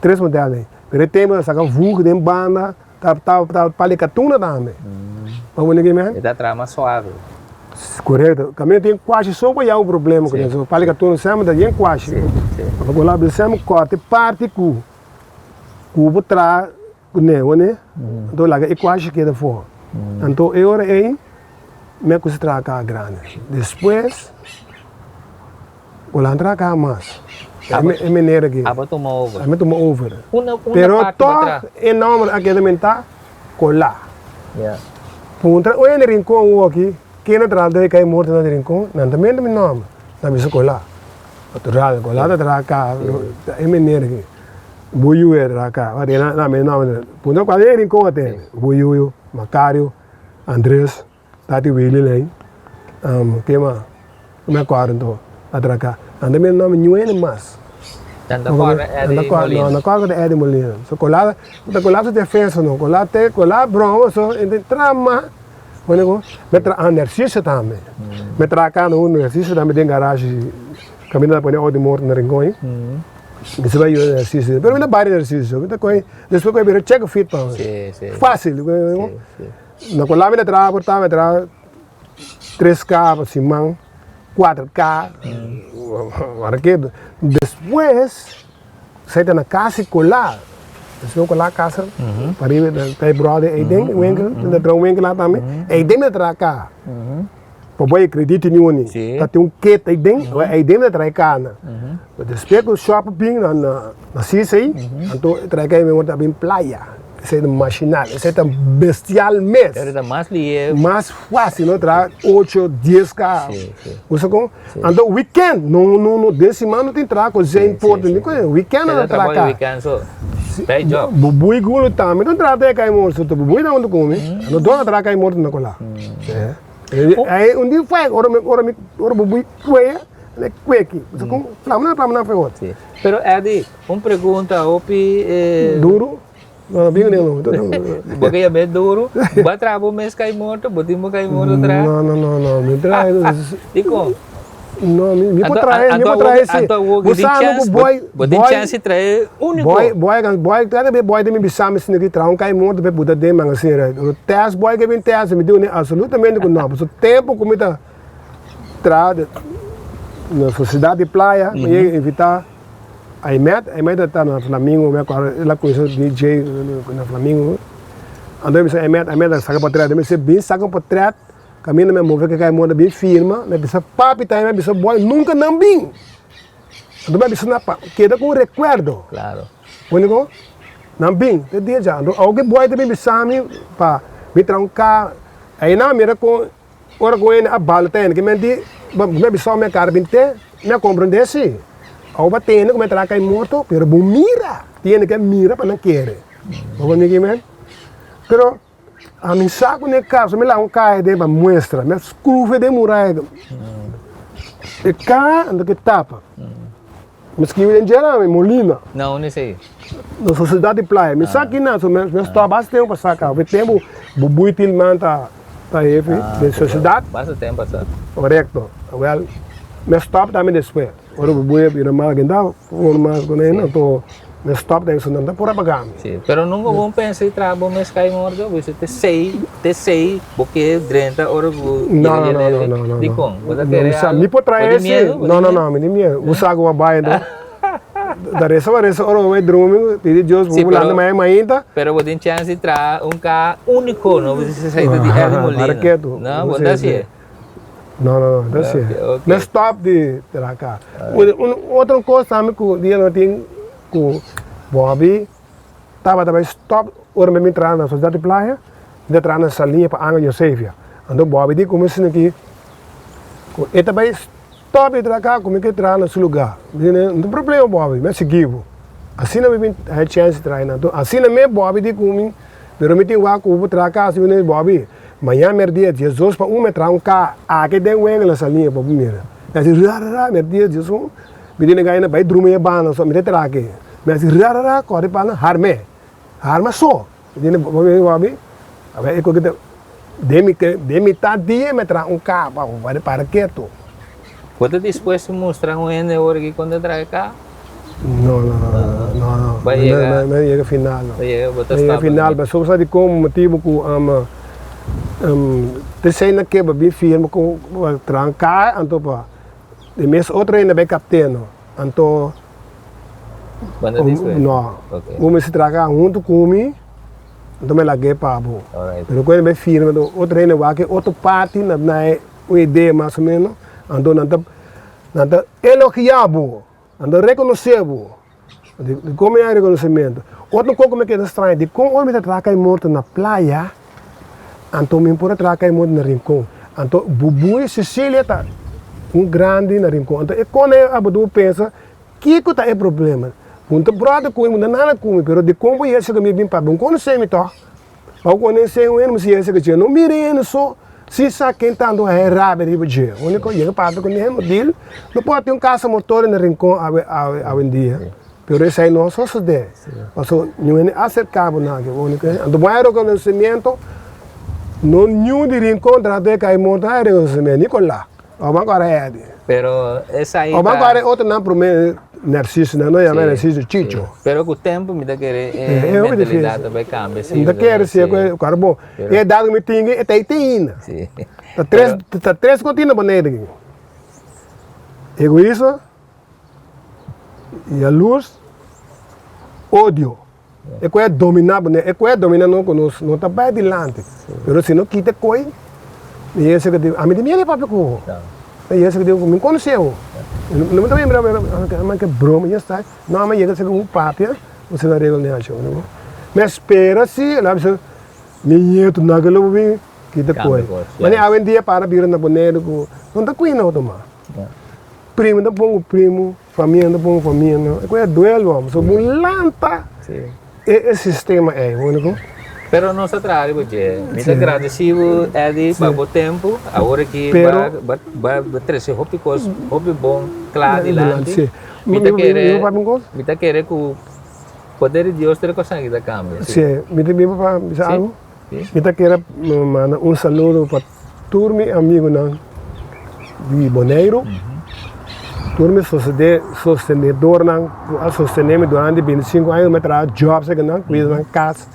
Tres model ei. Pero e tempo nan saka vug den banda, ta ta ta pali katuna tambe. Bo wende ke men? E ta traha mas suave. Korekto. Kaminda tin kuashi so ku ya un problema ku esei. Pali katuna semper ta yen kuashi. Pasobra ku la semper kòrta e parti ku ku bo traha kuné, wende? Anto laga e kuashi keda afó. Anto e ora ei mi a kuminsá traha kaha grandi. Despues. Bo la entra ka mas. E meneer aki. Abo tuma over. Ami tuma over. Una una Pero parti bo toch tra. e nomber a keda menta Colá. Ja. Puntra oe na Rincon awo aki, ken a traha den kai morto na Rincon, nan ta menta mi nomber. Nan bisa Colá. Natural, Colá ta traha ka, e meneer aki. Bo yu e traha ka. Wak nan menta nomber. Puntra cual den Rincon a tende. Bo yu, Macario, Andres. Tati Willy lei, ke mas? No me acuerdo anto, atraca. Nan ta mira nomber ñuene mas. Nan ta acorda Eddie Molina. No, nan ta acorda Eddie Molina. So Colá, ta Colá su defensa no. Colá te, Colá broma so, e ta trama. Bueno ku, mi traha ehercicio tambe. Mi traha kada un ehercicio tambe den garage, kaminda ta pone auto morto na Rincon ei. Mi sa bai yuda ehercicio, pero mi ta bai ehercicio. Mi ta kohe, despues ku a bira check fit pa mi. Facil. Na ku lami ta traha por ta mi traha tres ka pa siman, kuater ka, ora ke despues esei ta na kas i kolá, despues kolá kasa pariba ta e bròder ei den winkel, ta traha un winkel la tambe, ei den mi ta traha ka, pa bo e kredito ni uni, ta tin un ket ei den, ei den mi ta traha e kana, despues ku shòp bin na sisa ei, anto e traha e ka ta bin playa. Esei ta mashinal, esei ta bestial mes. Pero ta mas lihe. Mas fácil, no traha ocho, dies ka. Sí, sí. Bo sa kon? Sí. Anto weekend, no, no, no, den siman no tin traha ku zijn porta, ni koe. Weekend no Te ta traha trabou di ka. weekend so. Day job. Bo bui gulo tambe no traha te kai morto, so bo bui ta huntu ku mi. No dor a traha kai morto na kola. Ei un di fai, ora mi, ora mi, ora bo bui kueya, e kueki. Bo sa kon? Plama nan, plama nan fai otro. Sí. Pero Eddie, un pregunta hopi. Duro? No, no bin no. Bo ke yam'é duro? Bo a traha bo mes kai morto? Bo tin bo kai morto traha? No, no, no, no. Mi traha. Dikon? No, mi por traha, mi por traha si. Bo sa ku boy, bo tin chance di traha úniko. Boy, boy, boy, kada bes boy ta mi bisa mi si traha un kai morto pa e buta den mangasina. Tèst boy ke bin tèst, mi di absolutamente ku no. Pasobra tempu ku mi ta traha na sosiedat di playa, mi yega invitá. Aimet, Aimet ta na Flamingo, mi acorda el a cuminsa DJ na Flamingo. Anto mi bisa Emet, Emet a saka potret. Mi bisa bin saka un potret kaminda mi a move kaka e moda bin firma. Mi a bisa papi tambe, mi a bisa boy nunka nan bin. Anto mi a bisa nan pa keda ku un rekuerdo. Klaro. Bo Nan bin te dia dja. Anto awo ki boy ta bin bisa mi pa mi traha un ka. Einan a mira kon ora ku hende a bala ta hende ki men di mi a bisa mi a karbint'é, mi a komprendé si. Awo bo a tende ku mi a traha kai morto, pero bo mira, tin hende ke mira pa nan kere. Bo por mira ki men? Pero ami sa ku ne kaso mi laga un kaha den pa muestra, mi a skrufe den muraya. E kaha anto ke tapa. Mi skibi den djera mi Molina. Na unda esei? Na Sociedad di Playa. Mi sa kina, so mi stop basta tempo pa sa ka. Hopi tempo Bubuy Tilman ta ta hefe den Sociedad. Basta tempo pasa. Korekto. Wel, mi stop tambe despues. Ora Bubuy a bira mal kenda forma ku nan anto mi stop den su nan ta pura paga mi. Si, pero nunka bo pensa di traha bo mes kai morto? Bo bisa te sei, te sei bo ke drenta ora ku No, no, no, no, no, no. Dikon? Bo ta kere algo? Mi por traha Bo tin ese. miedu? Bo No, tin no, miedu? no, mi tin miedu. Bo sa ku bo a bai anto. Ta resa bo resa ora bo bai drumi, pidi Dios bo Si, lanta pero mañana mainta. pero bo tin chance di traha un ka uniko, no? Bo bisa esei ta di Eddie Molina. Para ketu. No, bo ta hasié? No, no, no, ta hasié. Ok, ok. Mi a stop di traha ka. Un otro kos tambe ku dia no tin ku Bobby tabata bai stop ora mi a bin traha na Sociedad di Playa, mi ta traha na Saliña pa Angel Josefia. Anto Bobby di ku mi asina ki ku e ta bai stop di traha ka ku mi ke traha na su lugar. Mi di no tin problema Bobby, mi a sigui bo. Asina mi bin haña chance di traha einan. Anto asina mes Bobby di ku mi, pero mi tin wak ku bo por traha ka asina mi di Bobby, mañana merdia diesdos pa un mi a traha un ka aki den Wengel na Saliña pa bo mira. Mi a hasi ra ra ra merdia diesun. Mi tene gana bai drumi e banda so mi ta traha aki. Mi hasi ra ra ra kore banda harm'é. Harma so. Mi tene bo mi e koke ta den mi den mitad dia mi a traha un kapa pa para ketu. Bo ta dispuesto mustra un hende ora ki kon ta traha e kapa? No no no no no. Ba yega. No yega final no. Ba yega bo ta No yega stop. final pasobra sa dikon motibu ku te esei na keba bin firma ku traha un kar anto pa E mes otro hende bai kapteno, anto Bo no dispuesto? No. Ok. Bo mester traha huntu ku mi, anto mi lag'é pa bo. Alright. Pero ku hende bai firma, anto otro hende wak e otro parti na na e un idea mas o menos, anto nan ta nan ta elogiá bo, nan ta rekonosé bo. Dikon mi a rekonosementu? Otro kos ku mi keda straña, dikon ora mi ta traha kai morto na playa, anto mi por a traha kai morto na Rincon? Anto Bubuy Cecilia ta un grandi na Rincon. Anto e kos nan a pensa, kiko ta e problema? Bo no ta bròda ku mi, bo no ta nada ku mi, pero dikon bo yega ku mi bin papia? Bo no konosé mi tòg? Pa bo konosé un hende, bo si yega ku dje. No mira e hende so, sin sa ken ta anto haña rabia riba dje. Úniko yega papia ku mi, dil, no por tin un kasa motor na Rincon awe awe awendia. Pero esei no a sosodé. Pasobra niun hende a aserká bo na aki. Úniko hende. Anto bo haña rekonosimiento, no niun di Rincon trata e kai motor haña rekonosimiento, ni Colá. Oban kore Eddy. Pero esai ta. Oban kore otronan prome Narciso, nan no yama Narciso, Chicho. Pero ku tempu mi ta kere e mentalidat ta bai kambia si. Mi ta kere si ku kore bo. E edat ku mi tin e ta ei te ainda. Ta tres ta tres ku tin na Boneiru aki. Egoismo, yalurs, odio. E koe a dominá bo, e koe a dominá nos ku nos no ta bai dilanti. Pero si no kita e koe, mi yesa ku di, ami di miedu e papia ku bo. Mi yesa ku di, mi konosé bo. No mi ta mira, mira, ke broma ya sta. No, ami a yega seka ku papia, bo sina regla ni hachi. Mi a spera si, el a bisa, mi ñetu na ke lo bo bin kita e koe. Mane awendia para bira na Boneiru ku no ta kuina otro mas. Primo ta pon ku primo. Famia no ta pon famia no. E koe a duel bo. So bo lanta e e sistema ei. Bo ku. Pero nos ta traha riba dje. Mi ta gradeci bo Eddy pa bo tempo. Awor aki ba ba ba trece hopi kos hopi bon kla dilanti. Mi ta kere mi ta kere ku poder di Dios tur e kosnan aki ta kambia. Si. Mi ta biba pa bisa algo. Mi ta kere manda un saludo pa tur mi amigunan di Boneiru, tur mi sostenedornan ku a sostene mi durante bintisinku aña ku mi a traha jobs akinan, kuida nan kas,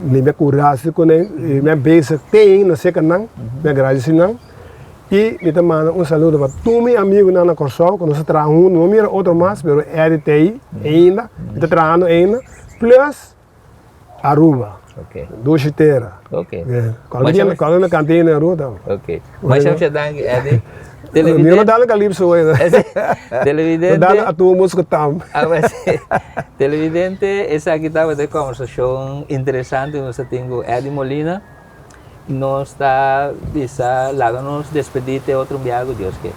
limpia kurasi ku nan, i mi a bezig te na seka nan, mi a gradisi nan. I mi ta manda un saludo pa tur mi amigunan na Kòrsou ku nos a traha huntu, no mira otro mas, pero Eddy ta ei ainda, mi ta trahando ainda, plus Aruba. Dushi tera. Cualke dia cualke cantina na ruta. Masha masha danki Eddie. Mi no dal calypso hoy. Televidente. No dal atu musco tam. Televidente, esaki tabata e conversacion interesante nos a tin cu Eddie Molina. Nos ta bisa laga nos despedi te otro biaha cu Dios ke.